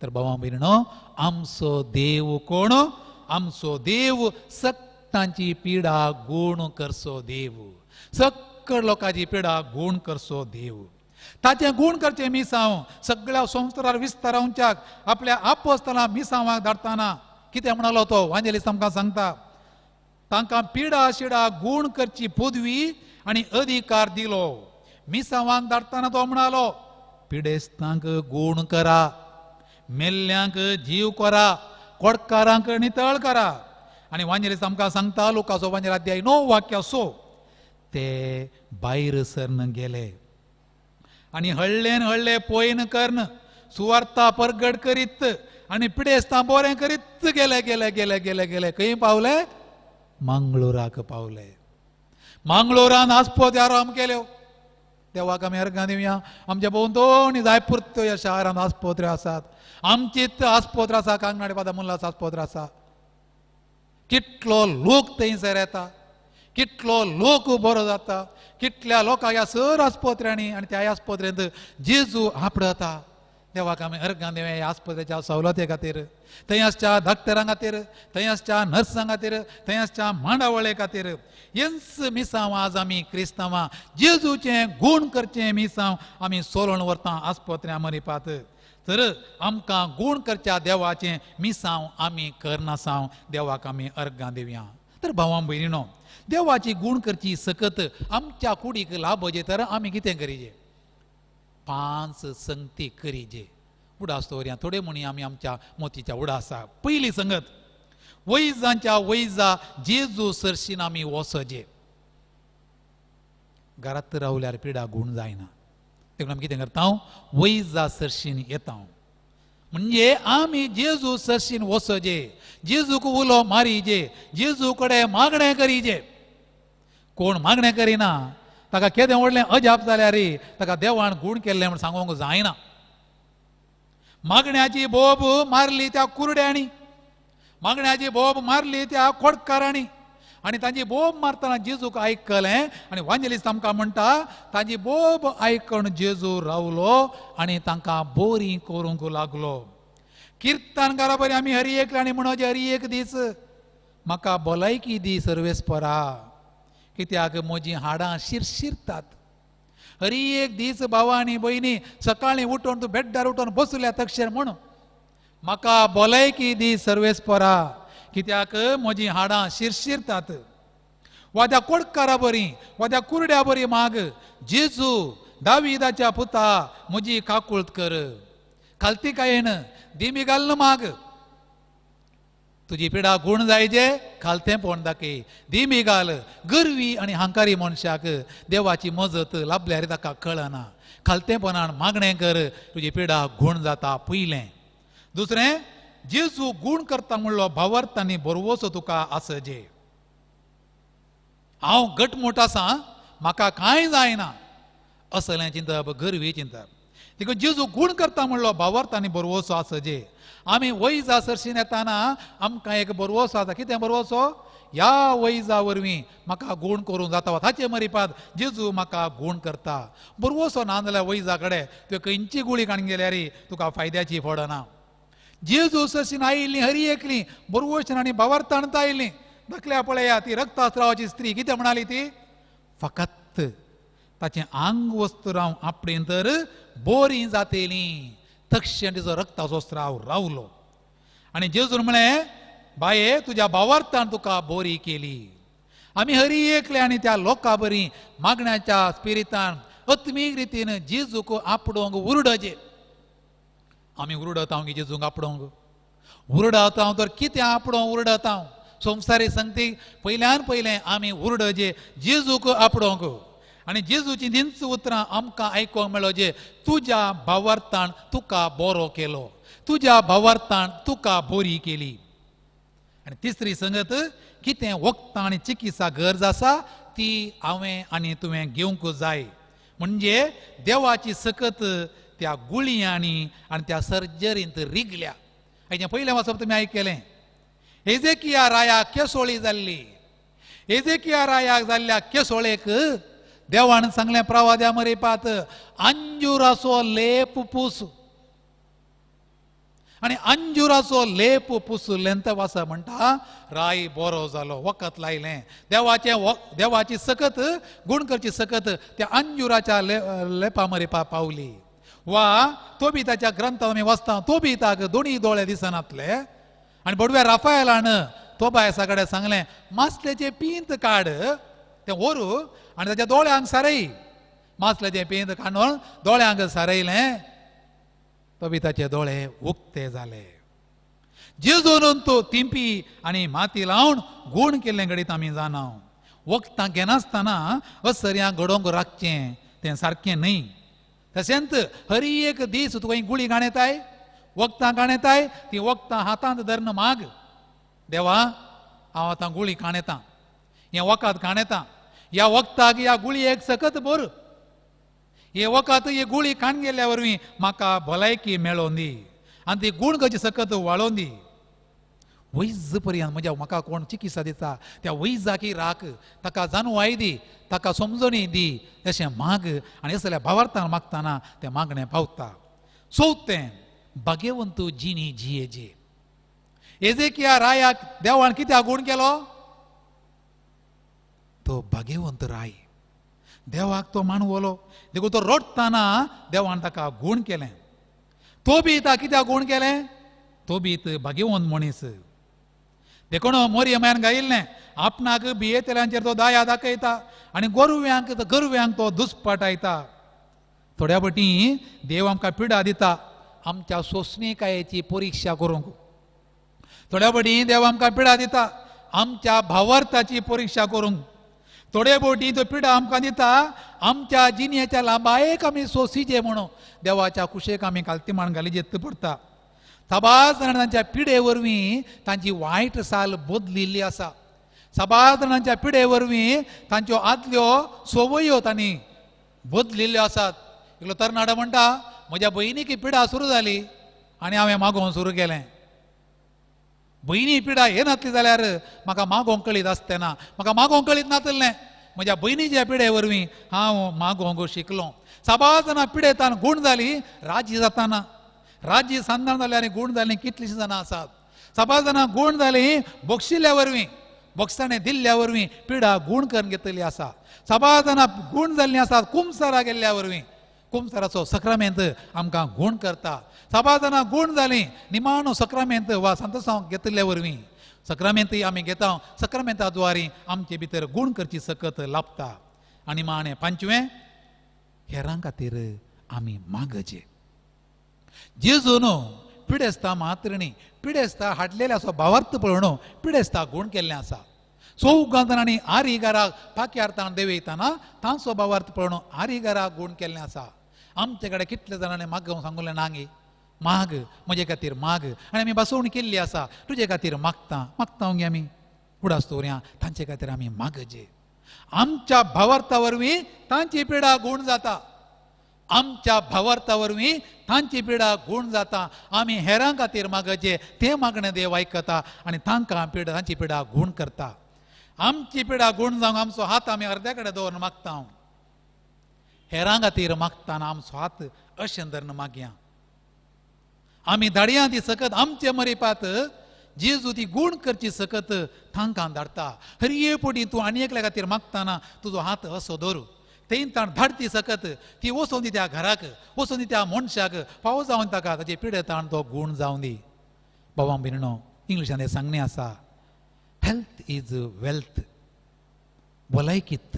तर भावा भयणीनो, आमचो देव कोण? आमचो देव सगटांची पिडा गूण करचो देव, सगळ लोकांची पिडा गूण करचो देव. ताचें गूण करचें मिसांव सगळ्या संवसारार विस्तारावच्याक आपल्या आपोस्ताला मिसांवाक धाडटाना कितें म्हणालो तो वांजेलीस आमकां सांगता, तांकां पिडा शिडा गूण करची पदवी आनी अधिकार दिलो. मिसांवाक धाडटाना तो म्हणालो, पिडेस्तांक गूण करा, मेल्ल्यांक जीव करा, कोडकारांक नितळ करा. आनी वांजेलीस आमकां सांगता लुकासो वांजेल अध्याय 9 वाक्य 6, ते भायर सरन गेले आनी हळ्ळेन हळ्ळे पोयन कर्न सुवार्ता परगट करीत आनी पिडेस्तां बोरें करीत गेले गेले गेले गेले गेले. खंय पावले? मांगलोराक पावले. मांगलोरान आस्पत आराम केल्यो. देवाक आमी अर्गां दिवया. आमच्या भोंवतणी जायपुरत्यो ह्या शारांत आस्पत्र्यो आसात. आमचीच आस्पत्र आसा, कांगनाडी पादा मुल्लास आस्पत्र आसा. कितलो लोक थंयसर येता, कितलो लोक बरो जाता, कितल्या लोकांक ह्या सर आस्पत्र्यांनी आनी त्या आस्पत्रेंत जेजू आपडता. देवाक आमी अर्गां दिवया ह्या आस्पत्रेच्या सवलती खातीर, थंय आसच्या डॉक्टरां खातीर, थंय आसच्या नर्सां खातीर, थंय आसच्या मांडावळे खातीर. हेंच मिसांव आज आमी क्रिस्तांवां जेजूचें गूण करचें मिसांव आमी सोलोवन व्हरता आस्पत्र्यां मरिपात. तर आमकां गूण करच्या देवाचें मिसांव आमी करनासांव. देवाक आमी अर्गां दिवया. तर भावां भयणीनो, देवाची गूण करची सकत आमच्या कुडीक लाभजे तर आमी कितें करीजे? 5 संगती करीजे. उडास दवरया थोडे म्हणी आमी आमच्या मोतीच्या उडासा. पयली संगत, वैजांच्या वैजा जेजू सरशीन आमी वसजे. घरांत रावल्यार पिडा गूण जायना, देखून आमी कितें करता? वैजा सरशीन येता. म्हणजे आमी जेजू सरशीन वसजे, जेजूक उलो मारीजे, जेजू कडेन मागणें करीजे. कोण मागणें करिना ताका केदें व्हडलें अजाप जाल्यार ताका देवान गूण केल्लें म्हूण सांगूंक जायना. मागण्याची बोब मारली त्या कुरड्यांनी, मागण्याची बोब मारली त्या खोडकारांनी आनी तांची बोब मारतना जेजूक आयकलें आनी वांजेलीस आमकां म्हणटा, तांची बोब आयकून जेजू रावलो आनी तांकां बोरी करूंक लागलो. किर्तनकारा बरी आमी हरी एकले आनी म्हणचे हरी एक दीस म्हाका भलायकी दी सर्वेस्परा, कित्याक म्हजीं हाडां शिरशिरतात. हरी एक दीस भावा आनी भयणी सकाळीं उठून तूं बेड्डार उठून बसल्या तक्षर म्हण म्हाका भलायकी दी सर्वेस्परा, कित्याक म्हजीं हाडां शिरशिरतात. वा त्या कोडकारा बरी वा त्या कुरड्या बरी माग, जेजू दाविदाच्या पुता म्हजी काकूळत कर. खालतीकायेन दिमी घालून माग, तुजी पिडा गूण जायजे खालतेंपण दाखय. दिमी घाल. गर्वी आनी हांकारी मनशाक देवाची मजत लाभल्यार ताका कळना. खालतेंपणान मागणें कर, तुजी पिडा गूण जाता. पयलें. दुसरें, जेजू गूण करता म्हणलो भावार्थ आनी बरवसो तुका आसजे. हांव घटमूट आसा, म्हाका कांय जायना असलें चिंतप गर्वी चिंतप. देखून जेजू गूण करता म्हणलो भावार्थ आनी बरवसो आसजे. आमी वैजा सरशीन येताना आमकां एक बरवसो आसा. कितें बरवसो? ह्या वैजा वरवीं म्हाका गूण करूंक जाता, ताचे मरिपात जेजू म्हाका गूण करता. बरवसो ना जाल्यार वैजा कडेन तुवें खंयची गुळी काडून गेल्यार तुका फायद्याची पडना. जेजू सशीन आयिल्लीं हरी एकली बरवशन आनी भावार्थान आयिल्लीं. धाकल्या पळया ती रक्तस्रावाची स्त्री कितें म्हणाली ती, फकत ताचें आंग वस्तू राव आपणें तर बोरी जातेली. तक्षण तिचो रक्ताचो स्राव रावलो आनी जेजून म्हळें, बाये तुज्या भावार्थान तुका बोरी केली. आमी हरी एकले आनी त्या लोकां बरी मागण्याच्या स्पिरितान आत्मीक रितीन जेजूक आपडोंक उरडचे. आमी उरडत हांव जेजूंक आपडोंक उरडत हांव तर कितें आपडोंक उरडत हांव? संवसारी संगती पयल्यान पयलें आमी उरडचे जेजूक आपडोंक. आनी जेजूची तींच उतरां आमकां आयकोंक मेळचे, तुज्या भावार्थान तुका बरो केलो, तुज्या भावार्थान तुका बोरी केली. आनी तिसरी संगत, कितें वखदां आनी चिकित्सा गरज आसा ती हांवें आनी तुवें घेवंक जाय. म्हणजे देवाची सकत त्या गुळयांनी आनी त्या सर्जरींत रिगल्या. हाचें पयलें वाचप तुमी आयकलें. हेजेकिया रायाक केसोळी जाल्ली. हेजेकिया रायाक जाल्ल्या केसोळेक देवान सांगलें प्रवाद्या मरेपात, अंजुराचो लेप पूस. आनी अंजुराचो लेप पुसलें तें वासा म्हणटा राय बरो जालो. वखद लायलें, देवाचें देवाची सकत गूण करची सकत त्या अंजुराच्या लेपा मरेपा पावली. वा तोबिताच्या ग्रंथात आमी वाचता, तोबिताक दोनी दोळे दिसनातले आनी बडव्या राफायलान तोबायसा कडेन सांगलें, मासलेचें पींत काड तें व्हरू आनी ताच्या दोळ्यांक सारय. मासलेचें पींत काडून दोळ्यांक सारयलें, तोबिताचे दोळे उक्ते जाले. जेजून तो तिंपी आनी माती लावन गूण केल्लें घडीत आमी जाणा. वखदां घेनासतना असर्यां घडोवंक राखचें तें सारकें न्हय. तशेंच हरी एक दीस तुका ही गुळी गाणेताय, वखदां गाणेताय, ती वखदां हातांत धरून माग, देवा हांव आतां गुळी काणेतां, हें वखद काणेतां, ह्या वखदाक ह्या गुळयेक सकत बोर, हे वखद ही गुळी काण गेल्ल्या वरवीं म्हाका भलायकी मेळोवन दी आनी ती गूण कशी सकत वाळोवन दी. वैज पर्यंत म्हज्या म्हाका कोण चिकित्सा दिता त्या वैजाकी राख, ताका जाणवाय दी, ताका समजणी दी, अशें माग. आनी असल्या भावार्थान मागतना तें मागणें पावता. चवथें, भाग्यवंत जिणी जियेजे. एजेकिया रायाक देवान कित्याक गूण केलो? तो भाग्यवंत राय, देवाक तो मानवलो, देखून तो रडटना देवान ताका गूण केलें. तोबीता कित्याक गूण केलें? तोबीत भाग्यवंत मनीस. देखून मोरयमायन गायिल्लें, आपणाक भियेतल्यांचेर तो दया दाखयता आनी गोरव्यांक गरव्यांक तो दुस्पाटायता. थोड्या पटी देव आमकां पिडा दिता आमच्या सोंसणीकायेची परिक्षा करूंक. थोड्या पटी देव आमकां पिडा दिता आमच्या भावार्थाची परिक्षा करूंक. थोडे बोटी तो पिडा आमकां दिता आमच्या जिणेच्या लांबायेक आमी सोंसीचे म्हणून देवाच्या कुशेक आमी कालतीमाण घाली जेत्त पडटा. साबार जाणां तांच्या पिडे वरवीं तांची वायट साल बदलिल्ली आसा. साबार जाणांच्या पिडे वरवीं तांच्यो आदल्यो संवयो तांणी बदलिल्ल्यो आसात. एकलो तरणाटो म्हणटा, म्हज्या भयणीक पिडा सुरू जाली आनी हांवें मागोवंक सुरू केलें. भयणी पिडा येनातली जाल्यार म्हाका मागोवंक कळीत आसतें ना, म्हाका मागोवंक कळीत नातलें. म्हज्या भयणीच्या पिडे वरवीं हांव मागोवंक शिकलो. साबार जाणां पिडेतान गूण जाली राजी जाताना, राजी संदान जाली आनी गूण जालीं कितलीशीं जाणां आसात. साबार जाणां गूण जालीं बक्षिल्ल्या वरवीं, बक्षाणें दिल्ल्या वरवीं पिडा गूण करून घेतली आसा. साबार जाणां गूण जाल्लीं आसात कुमसारा गेल्ल्या वरवीं, कुमसाराचो सक्रामेंत आमकां गूण करता. साबार जाणां गूण जालीं निमाणो सक्रामेंत वा संतोसांव घेतिल्ल्या वरवीं, सक्रामेंतय आमी घेता, सक्रामेंता द्वारी आमचे भितर गूण करची सकत लाभता. आनी माणे पांचवें, हेरां खातीर आमी मागचे. जेजून पिडेस्ता मात्र न्ही, पिडेस्ता हाडलेले आसा भावार्थ पळोवन पिडेस्ता गूण केल्लें आसा. चौगां जाणांनी आरिगाराक पाक्यार्थान देंवयतना तांचो भावार्थ पळोवन आरिगाराक गूण केल्लें आसा. आमचे कडेन कितले जाणांनी मागोवंक सांगलें नांगी, माग म्हजे खातीर माग, आनी आमी बसवण केल्ली आसा, तुजे खातीर मागता मागता गे आमी उडास दवरया, तांचे खातीर आमी मागचे. आमच्या भावार्था वरवीं तांची पिडा गूण जाता. आमच्या भावार्था वरवीं तांची पिडा गूण जाता. आमी हेरां खातीर मागचे, तें मागणें देव आयकता आनी तांकां पिडा तांची पिडा गूण करता. आमची पिडा गूण जावंक आमचो हात आमी अर्द्या कडेन दवरून मागता, हेरां खातीर मागतना आमचो हात अशें धरून मागया. आमी धाडया ती सकत आमचे मरेपात जेजू ती गूण करची सकत तांकां धाडता. हरये पोटी तूं आनी एकल्या खातीर मागताना तुजो हात असो दवर, तें ताण धाडती सकत ती वचोन दी त्या घराक, वचोन दी त्या मनशाक, फावो जावन ताका ताचे पिडे ताण तो गूण जावन दी. बाबा भयणीनो, इंग्लिशान हें सांगणें आसा, हेल्थ is wealth. भलायकीत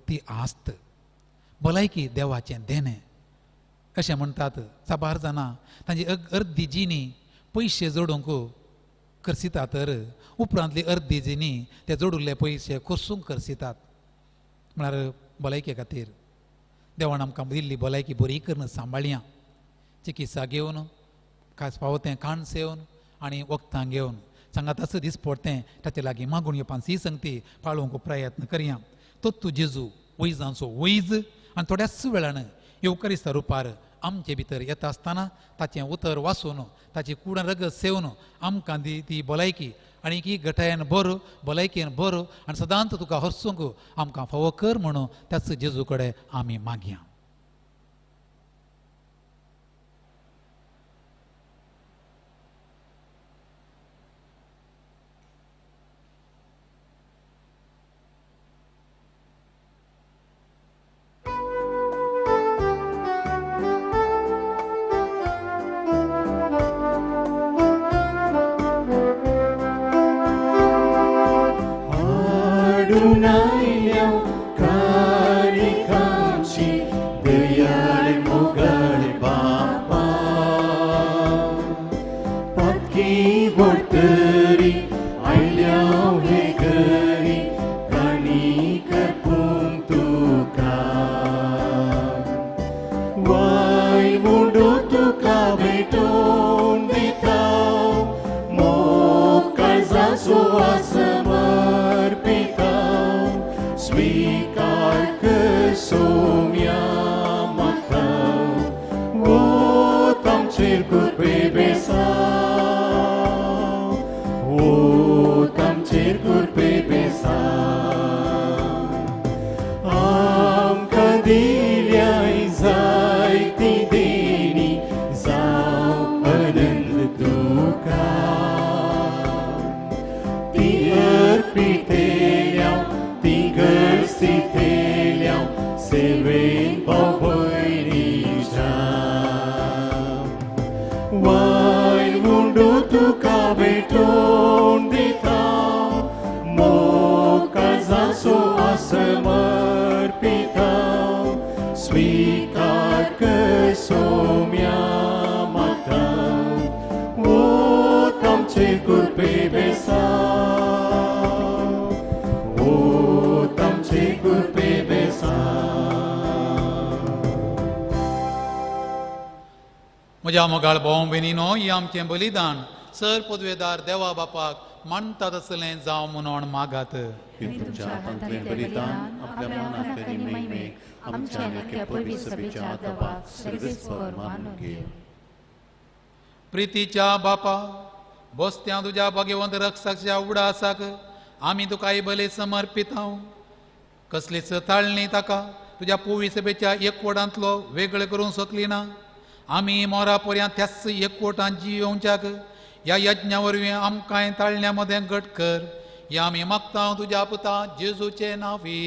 ती आस्त, भलायकी देवाचें देणें अशें म्हणटात. साबार जाणां तांची अर्दी जिणी पयशे जोडूंक करसितात, तर उपरांतली अर्दी जिणी ते जोडिल्ले पयशे कोसूंक करसितात. म्हळ्यार भलायके खातीर देवान आमकां दिल्ली भलायकी बरी करून सांबाळया, चिकित्सा घेवन, खास फावो तें खाण सेवन आनी वखदां घेवन सांगाताच दीस पडतें ताचे लागीं मागून येवपान सी संगती पाळोवंक प्रयत्न करया. तो तूं जेजू वैजांचो वैज आनी थोड्याच वेळान येवकरिस्ता रुपार आमचे भितर येता आसतना ताचें उतर वाचून ताची कुडान रगत सेवन आमकां दी ती भलायकी आनी की घटायेन बरो, भलायकेन बरो आनी सदांच तुका हरसूंक आमकां फावो कर म्हणून त्याच जेजू कडेन आमी मागया. म्हज्या मोगाळ भाव भयणीनो, ही आमचें बलिदान सर पदवेदार देवा बापाक मानता तसलें जावं म्हणून मागात. तुमच्या हातांतलें बलिदान आपल्या मनाक आनी महिमेक आमच्या आनी पवित्र सभेच्या देवाक सर्वेस्पर मानून घे. प्रितीच्या बापा, बसत्या तुज्या भाग्यवंत रक्षाच्या उडासाक आमी तुका बली समर्पितांव. कसलीच ताळणी ताका तुज्या पुवी सभेच्या एकवटांतलो वेगळें करूंक शकली ना. आमी मोरा पर्यंत त्याच एकवटान जियोवच्याक ह्या यज्ञा वरवीं आमकांय ताळण्या मदें घट कर. ह्या आमी मागता तुज्या पुता जेजूचे नांवी.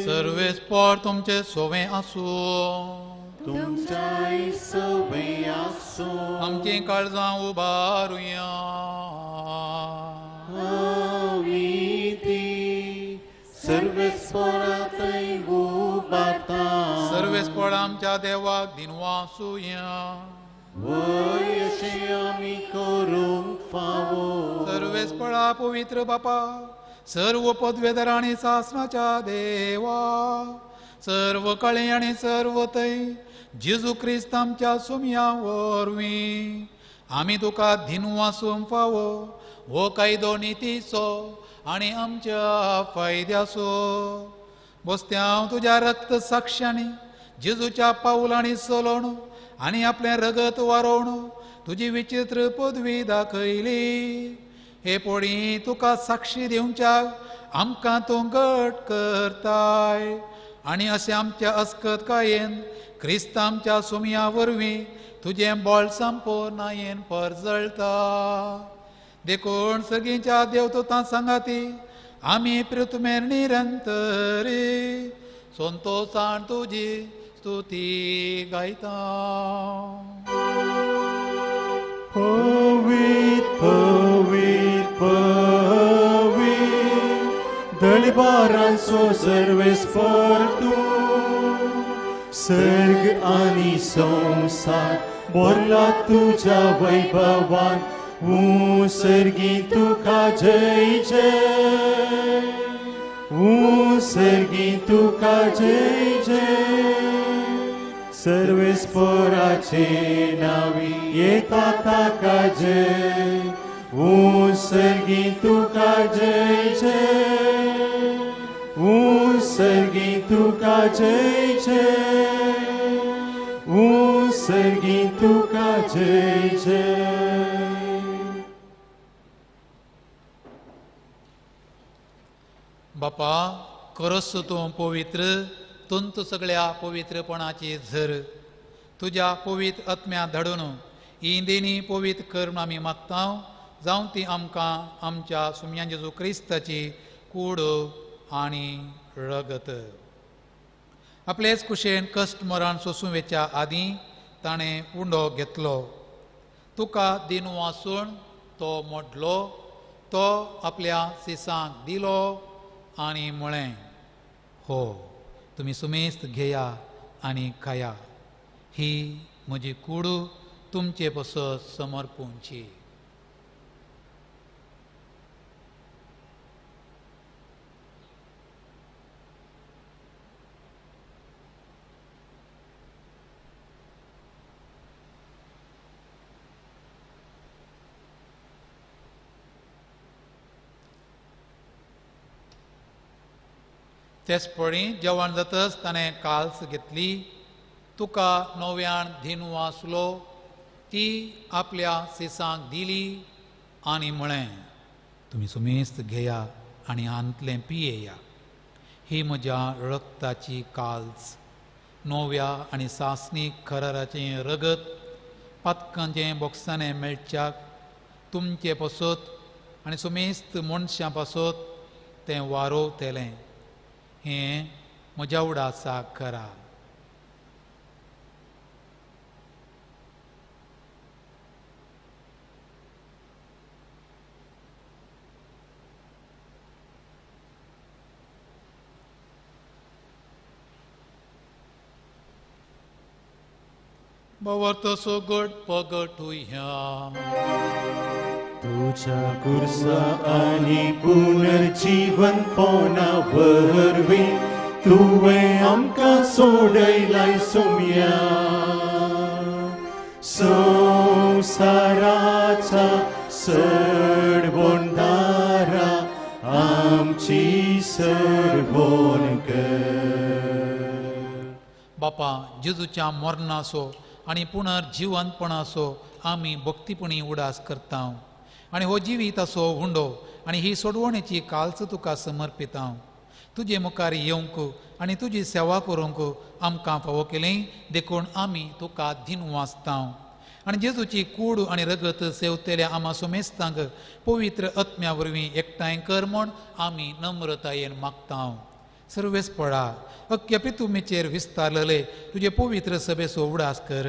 सर्वेस्पर तुमचे सोवें आसूं. तुमच्याय सोवें आसूं. आमचीं काळजां उबारुया. आमी ती सर्वेस्परांतय उबारता. सर्वेस्पर आमच्या देवाक दिनवासुया. वय अशें आमी करूंक फावो. सर्वेस्परा पवित्र बापा, सर्व पदवेदार आनी सासणाच्या देवा, सर्व कळे आनी सर्व थंय जेजू क्रिस्त आमच्या सुमया वरवीं आमी तुका दिनवासूंक फावो. हो कायदो नितीचो आनी आमच्या फायद्याचो. बसत्यांव तुज्या रक्त साक्षांनी जेजूच्या पावलांनी चलोवन आनी आपलें रगत वारोवन तुजी विचित्र पदवी दाखयली. हे पोडी तुका साक्षी दिवच्याक आमकां तूं घट करताय आनी अशें आमच्या अस्कतकायेन क्रिस्त आमच्या सुमया वरवीं तुजें बळ संपूर्णायेन परजळटा. देखून सगळींच्या देवदूतां सांगाती आमी पृथ्वीर निरंतरी संतोषान तुजी स्तुती गायता. पवित्र पवित्र पवित्र दळबारांचो सर्वेस्पर तूं, सर्ग आनी संवसार भरला तुज्या वैभवान. सर्गी तुका जय जय, सर्गी तुका जय जय. सर्वेस्पराचे नावी येता ताका जय, सर्गी तुका जय जय, सर्गी तुका जय जय, सर्गी तुका जय जय. बापा खरोच तूं पवित्र, तुंत सगळ्या पवित्रपणाची झर. तुज्या पवित्र आत्म्या धाडून ही देणी पवित्र कर म्हूण आमी मागता, जावं ती आमकां आमच्या सुमयान जेजू क्रिस्ताची कूड आनी रगत. आपलेच कुशेन कश्ट मरण सोसूं वेच्या आदीं ताणें उंडो घेतलो, तुका दिनू आसून तो मोडलो, तो आपल्या सिसांक दिलो आनी म्हळें, हो तुमी सुमेस्त घेया आनी खाया, ही म्हजी कूड तुमचे पसत समर्पूंची. तेच पळी जेवण जातच ताणें काल्स घेतली, तुका नव्यान धिनू आसलो, ती आपल्या सिसांक दिली आनी म्हळें, तुमी सुमेस्त घेया आनी हांतलें पियेया, ही म्हज्या रक्ताची काल्स, नव्या आनी सासणीक खराराचें रगत, पातकांचें बोक्साणें मेळच्याक तुमचे पासत आनी सुमेस्त मनशां पासत तें वारोवतलें. हें म्हज्या उडासाक करा. बवर्त सोगट पगटुया तुझ्या कुर्सा आनी पुनर्जीवनपणा वरवीं तुवें आमकां सोडयलाय सोम्या. संवसाराच्या सडवणदारा आमची सरवण कर. बापा जेजूच्या मरणाचो आनी पुनर्जिवंतपणाचो आमी भक्तीपणी उडास करता आनी हो जिवीताचो हुंडो आनी ही सोडवणेची काल्स तुका समर्पिता. तुजे मुखार येवंक आनी तुजी सेवा करूंक आमकां फावो केली, देखून आमी तुका दिनू आसता. आनी जेजूची कूड आनी रगत सेवतल्या आमा सुमेस्तांक पवित्र आत्म्या वरवीं एकठांय कर म्हूण आमी नम्रतायेन मागता. सर्वेस्परा अख्ख्या पृथ्वीचेर विस्तारलेले तुजे पवित्र सभेचो उडास कर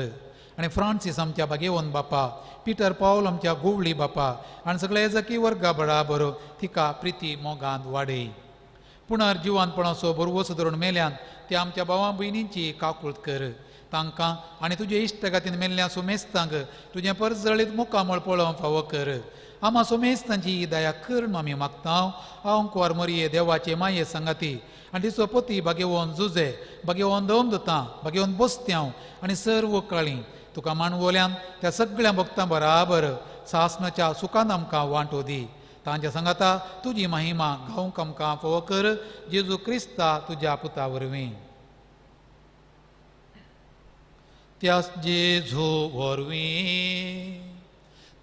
आनी फ्रांसीस आमच्या भागेवन बापा, पिटर पावल आमच्या गोवळी बापा आनी सगळे जकी वर्गा बराबर तिका प्रिती मोगांत वाडय. पुनर्जिवंतपणाचो भरवंसो धरून मेल्यान ते आमच्या भावा भयणींची काकूळत कर, तांकां आनी तुजे इश्टगातीन मेल्ल्या सुमेस्तांक तुजें परजळीत मुखामळ पळोवंक फावो कर. आमा सुमेस्तांची ही दया कर म्हूण आमी मागता. हांव कुंवर मरिये देवाचे माये सांगाती आनी तिचो पती भागेवन जुजे, भागेवन दमदतां, भागेवन बस्त्यांव आनी सर्व काळी तुका मांडवल्यान त्या सगळ्या भक्तां बराबर सासणाच्या सुखान आमकां वांटो दी. तांच्या सांगाता तुजी महिमा गावंक आमकां फावो कर, जेजू क्रिस्ता तुज्या पुता वरवीं. त्यास जेजू वरवीं,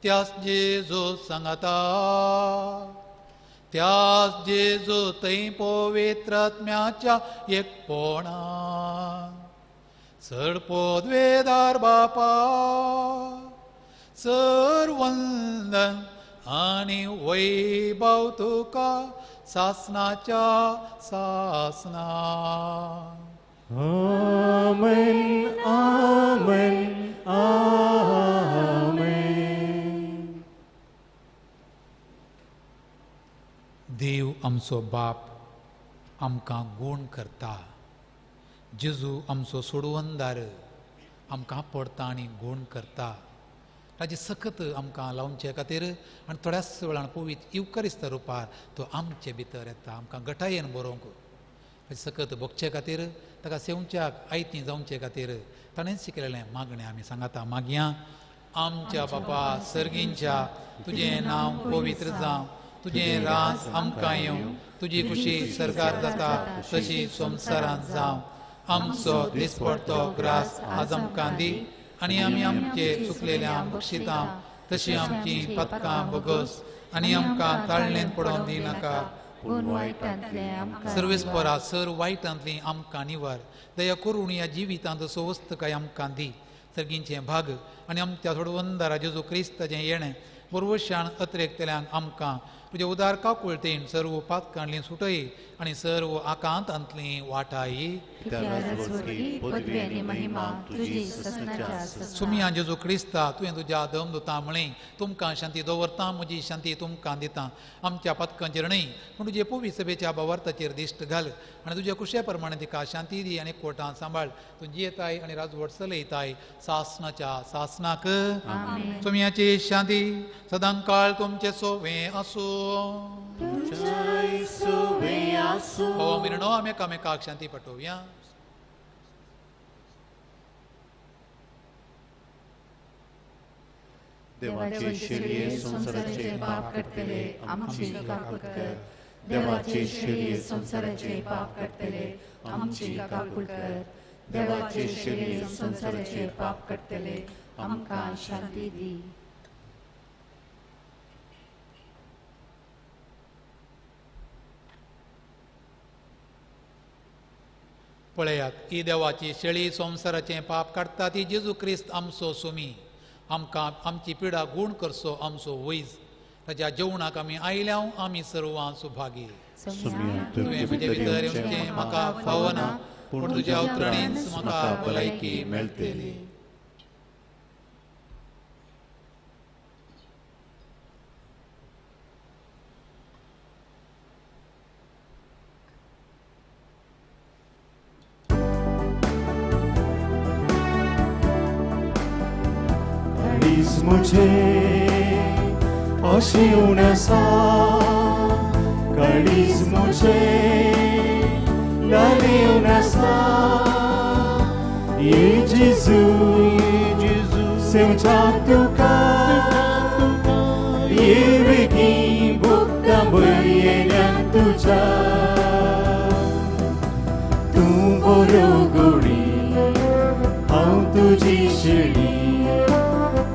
त्यास जेजू सांगाता, त्याच जेजू थंय पवित्र आत्म्याच्या एकपणान चड पदवेदार बापा सर वंदन आनी वैभव तुका सासनाच्या सासना. आमेन आमेन आमेन. देव आमचो बाप आमकां गूण करता. जेजू आमचो सोडवंदार आमकां पडता आनी गूण करता. ताजी सकत आमकां लावचे खातीर आनी थोड्याच वेळान पवित्र इवकरिस्त रुपार तो आमचे भितर येता आमकां घटायेन बरोवंक. ताजी सकत भोगचे खातीर ताका सेवच्याक आयती जावचे खातीर ताणें शिकयलेलें मागणें आमी सांगाता मागया. आमच्या बापा सर्गींच्या तुजें नांव पवित्र जावं, तुजें राज आमकां येवं, तुजी खुशी सरकार जाता तशी संवसारांत जावं. आमचो दिसपडतो ग्रास आज आमकां दी आनी आमी आमचे चुकलेल्या बक्षिता तशी आमची पदकां बगस आनी आमकां ताळणेन पडोवन दिनाका. सर्वेस्परा सर वायटांतली आमकां निवार, दया करून ह्या जिवितांत सवस्तकाय आमकां दी. सर्गींचें भाग आनी आमच्या सोडवंदारा जेजू क्रिस्ताचें येणें बरवशान अत्रेकतल्यांक आमकां तुजे उदार काकुळतेन सर्व पातकांतली सुटय आनी सर्व आकांतांतली वाटाय. सुमिया जेजू क्रिस्ता तुवें तुज्या दमदुता म्हळें तुमकां शांती दवरता, म्हजी शांती तुमकां दिता. आमच्या पातकांचेर न्हय पूण तुजे पवी सभेच्या भावार्थाचेर दिश्ट घाल आनी तुज्या कुशे प्रमाणे तिका शांती दी आनी कोटां सांबाळ. तूं जियेताय आनी राजवट चलयताय सासनाच्या सासनाक. सुमियाची शांती सदांकाळ तुमचे सोवे आसूं. हो मिरणो आमी एकामेकाक शांती पटोवया. देवाचे शेळये संवसाराचे पाप करतले आमची काकूट कर. देवाचे शेळये संवसाराचे पाप करतले आमची काकूट कर. देवाचे शेळये संवसाराचे पाप करतले आमकां शांती दी. पळयात ही देवाची शेळी संवसाराचें पाप काडटा ती जेजू क्रिस्त आमचो सुमी. आमकां आमची पिडा गूण करचो आमचो वैज. ताच्या जेवणाक आमी आयल्या आमी सर्वां सुभागी. तुवें म्हजे भितर येवचें म्हाका फावना पूण तुज्या उतरणीच म्हाका भलायकी मेळटली. मुझे अशी आसा काळीज मुझे लालेवन आसा. ये जेजू सेवच्या तुका ये वेगीं भोगता बयेल्यान तुज्या. तूं बरो गोडी हांव तुजी शेळी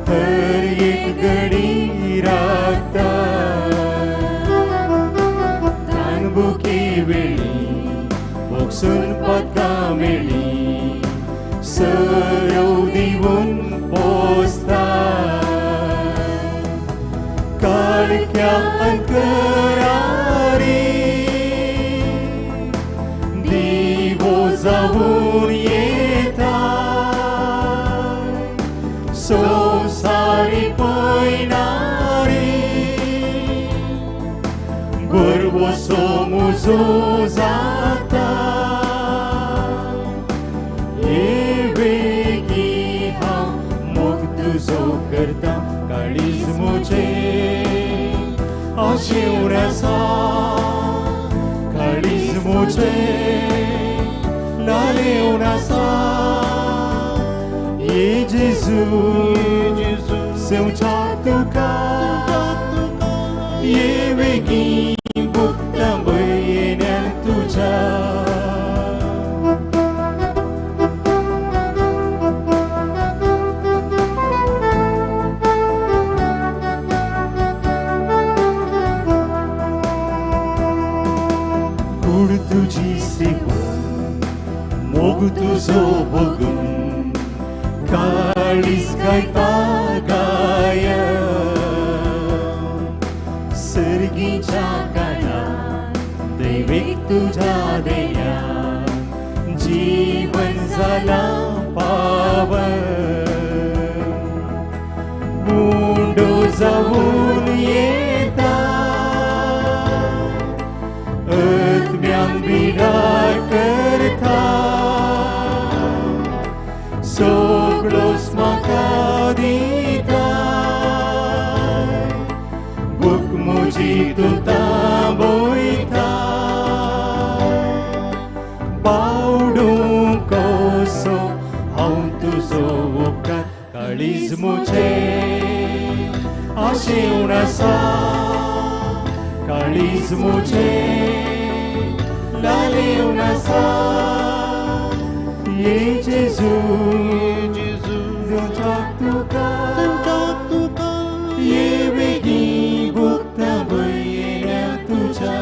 हर एक घडी राखता. तानबुकी वेळी बोक्सून पदकां मेळ्ळी सरव दिवन पोसता. काळख्या अंतरारी दिवो जावन येता. संवसारी पयणारी गोरवसो मुजो जाता. हे वेगी हांव मोग तुजो करता काळीज मुझे अशें आसा काळीज मुझे लालेवन आसा. ये जेजू सेवच्या तुका ये वेगीं भोगता बयेल्यान तुज्या. मोग तुजो भोगून काळीज गायता गायन सर्गीच्या कानार दैवीक तुज्या देण्यान जीवन जालां पावन उंडो जावन येता आत्म्यांक बिरार करता सगळोच म्हाका दिता भूक म्हजी तूं थांबयता बावडूं कसो हांव तुजो उपकार काळीज म्हजें आशेवन आसा काळीज म्हजें लालेवन आसा ये जेजू देवचाक तुका ये वेगीं भुगता भंयेल्या तुज्या.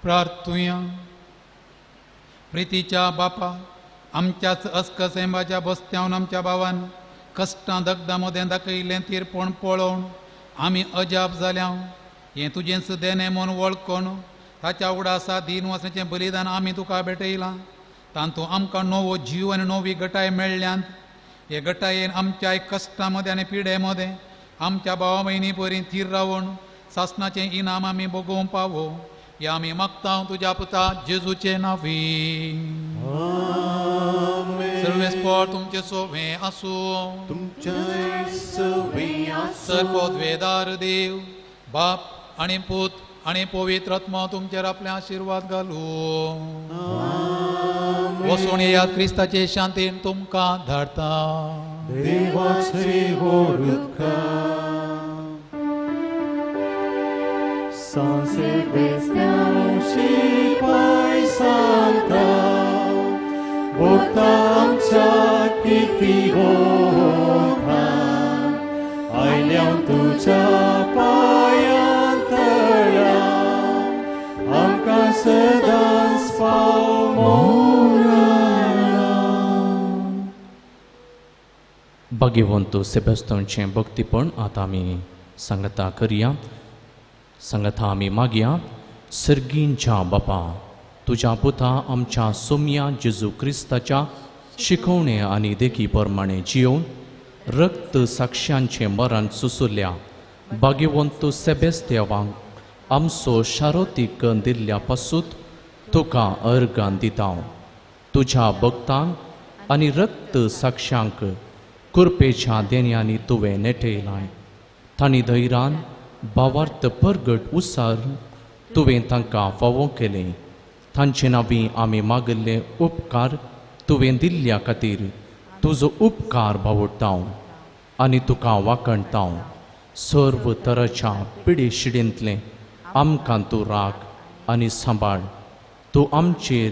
प्रार्थुया. प्रितीच्या बापा आमच्याच अस्कसेंबाच्या बस्त्यावन आमच्या भावान कश्टां दगदां मदें दाखयिल्लें तीरपण पळोवन आमी अजाप जाल्या. हें तुजेंच देणें म्हूण वळखून ताच्या उडासा दीन वचण्याचें बलिदान आमी तुका भेटयलां. तातूंत आमकां नवो जीव आनी नवी गटाय मेळ्ळ्यांत. हे गटायेन आमच्या कश्टां मदें आनी पिडे मदें आमच्या भावा भयणी परी थीर रावन सासणाचें इनाम आमी भोगोवंक पावो. ह्या आमी मागता तुज्या पुता जेजूचे नांवी. सर्वेस्पर तुमचे सोवे आसूं. सर्वोद्वेदार देव बाप आनी पूत आनी पवित्र आत्मा तुमचेर आपले आशिर्वाद घालूं. वचून येयात क्रिस्ताचे शांतीन तुमकां धाडटा. देवाचे व्हड उपकार San Sebastian शिपाय सांगता भोगता आमच्या किती होता आयल्या तुज्या पांयां तळा आमकां सदांच पाव मोरा. भाग्यवंत सेबास्तांचें भक्तीपण आतां आमी सांगता करया. सांगता आमी मागया. सर्गींच्या बापा तुज्या पुता आमच्या सोम्या जेजू क्रिस्ताच्या शिकवणे आनी देखी प्रमाणे जियोवन रक्त साक्षांचें मरण सुसुरल्या भाग्यवंत सेबेस्त्यावांक आमचो शारोतीक दिल्ल्या पासूत तुका अर्गान दिता. तुज्या भक्तांक आनी रक्त साक्षांक कुरपेच्या देण्यांनी तुवें नेटयलाय. तांणी धैरान भावार्थ परगट उसार तुवें तांकां फावो केलें. तांचे नांवी आमी मागिल्ले उपकार तुवें दिल्ल्या खातीर तुजो उपकार बावडटा आनी तुका वाखणटा. सर्व तराच्या पिडेशिडेंतलें आमकां तूं राख आनी सांबाळ. तूं आमचेर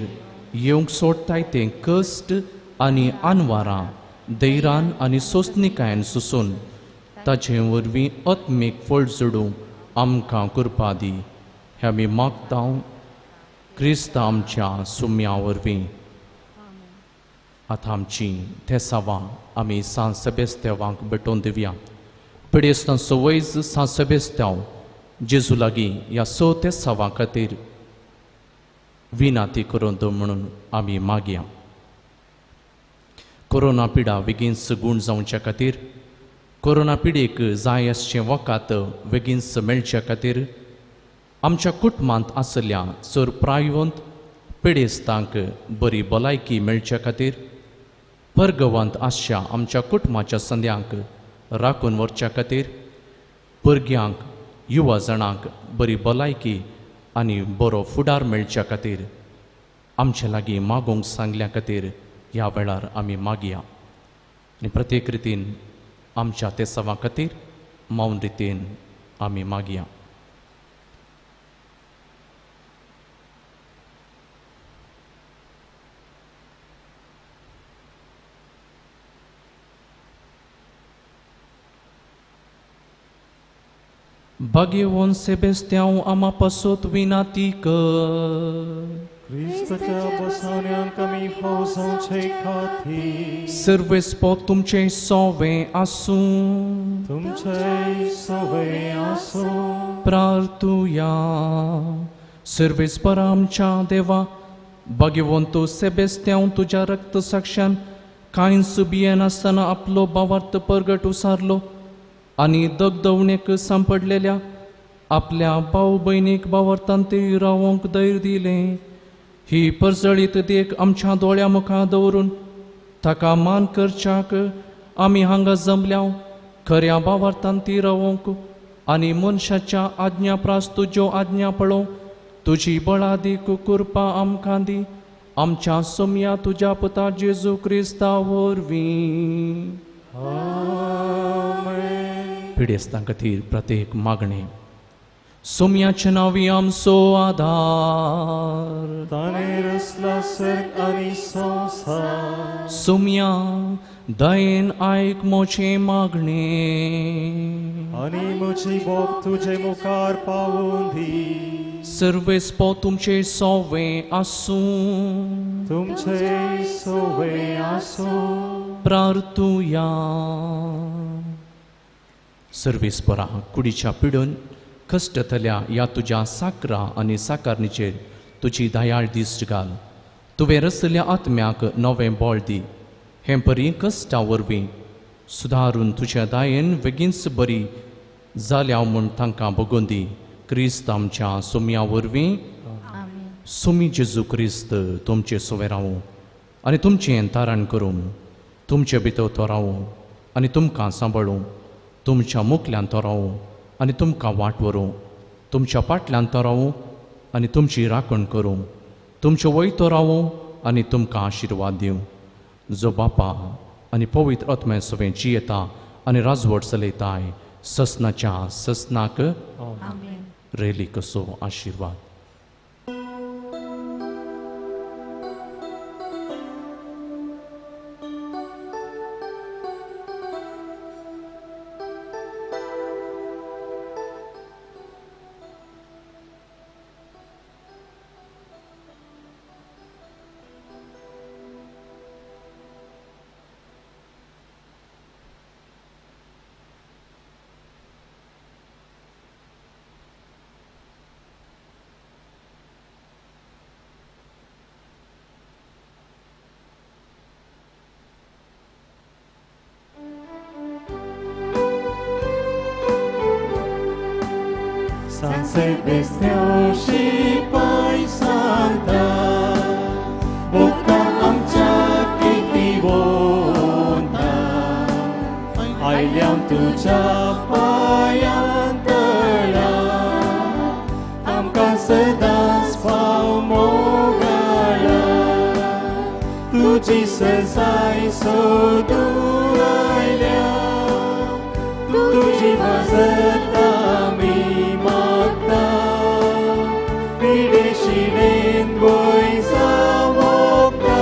येवंक सोडटाय तें कश्ट आनी आनवारां धैरान आनी सोंसणीकायेन सोंसून ताचे वरवीं आत्मीक फळ जोडूंक आमकां कृपा दी. हें आमी मागता क्रिस्त आमच्या सुम्या वरवीं. आतां आमची थेसावां आमी सांत सेबेस्त्यावांक भेटोवन दिवया. पिडेस्तांचो वैज सांत सेबेस्त्यांव जेजू लागीं ह्या स तेसावां खातीर विनाती करून दवर म्हणून आमी मागया. कोरोना पिडा बेगीनच गूण जावच्या खातीर, कोरोना पिडेक जाय आसचें वखद बेगीनच मेळच्या खातीर आमच्या कुटुंबांत आसल्या चड प्रायवंत पिडेस्तांक बरी भलायकी मेळच्या खातीर, परगवांत आसच्या आमच्या कुटुंबाच्या संद्यांक राखून व्हरच्या खातीर भुरग्यांक युवा जाणांक बरी भलायकी आनी बरो फुडार मेळच्या खातीर आमचे लागीं मागूंक सांगल्या खातीर ह्या वेळार आमी मागया आनी प्रत्येक रितीन आमच्या तेसांवा खातीर मौन रितीन आमी मागया. भाग्यवंत सेबेस्त्यांव आमा पासत विनाती कर. क्रिस्ताच्या बसवण्यांक आमी फाव जावचे खातीर सर्वेस्पोत तुमचें सोवें आसूं. तुमचें सोवें आसूं. प्रार्थुया. सर्वेस्पर आमच्या देवा, भाग्यवंत सेबेस्त्यांव तुज्या रक्त साक्षान कांयच भियेनासतना आपलो भावार्थ परगट उसारलो आनी दगदवणेक सांपडलेल्या आपल्या भाव भयणीक भावार्थान ते रावोंक धैर्य दिलें. ही परजळीत देख आमच्या दोळ्या मुखार दवरून ताका मान करच्याक आमी हांगा जमल्या. खऱ्या भावार्थान ती रावोंक आनी मनशाच्या आज्ञा प्रास तुज्यो आज्ञा पळोवंक तुजी बळादीक कृपा आमकां दी. आमच्या सोम्या तुज्या पुता जेजू क्रिस्ता वरवीं. पिडेस्तां खातीर प्रत्येक मागणें. सोम्याच्या नांवी आमचो आदार. ताणें रचला सर्ग आनी संवसार. सोम्या दयेन आयक म्हजें मागणें आनी म्हजी बोब तुजे मुखार पावून दी. सर्वेस्पोत तुमचें सोवें आसूं. तुमचें सोवें आसूं. प्रार्थुया. सर्वेस्परा कुडीच्या पिडून कश्टतल्या ह्या तुज्या साकरा आनी साकारणीचेर तुजी दयाळ दिश्ट घाल. तुवें रचल्या आत्म्याक नवें बळ दी. हें परी कश्टा वरवीं सुदारून तुज्या दयेन बेगीनच बरी जाल्या म्हूण तांकां भोगून दी. क्रिस्त आमच्या सोम्या वरवीं. सोमी जेजू क्रिस्त तुमचें सोवें रावूं आनी तुमचें तारण करूं. तुमचे भितर तो रावूं आनी तुमकां सांबाळूं. तुमच्या मुखल्यान तो रावूं आनी तुमकां वाट व्हरूं. तुमच्या फाटल्यान तो रावूं आनी तुमची राखण करूं. तुमचे वयर तो रावूं आनी तुमकां आशिर्वाद दिवं. जो बापा आनी पवित्र आत्म्या सवें जियेता आनी राजवट चलयताय ससनाच्या ससनाक रेली कसो आशिर्वाद. San Sebastián शिपाय सांगता बोका आमच्या कितिवंता आयल्या तुज्या पांयां तळा आमकां सदांच फाव मोगाळा तुजी सजाय सोदून आयल्या तुजी मजत आमी मागता पिडेशिणेन वयर जावोका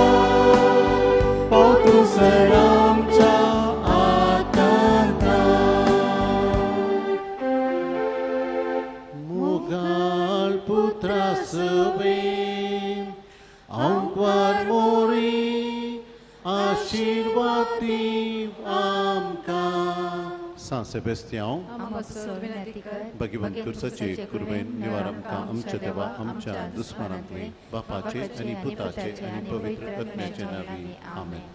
पाव तूं सर आमच्या आतांता. मोगाळ पुत्रा सवें आंकवार मोरी आशिर्वाद दी आमकां. सांत सेबेस्त्यांव भाग्यवंत खुर्साचे कुर्बेन निवार आमकां आमच्या देवा आमच्या दुस्मानांतली बापाचे आनी पुताचे आनी पवित्र आत्म्याचे नांवी. आमेन.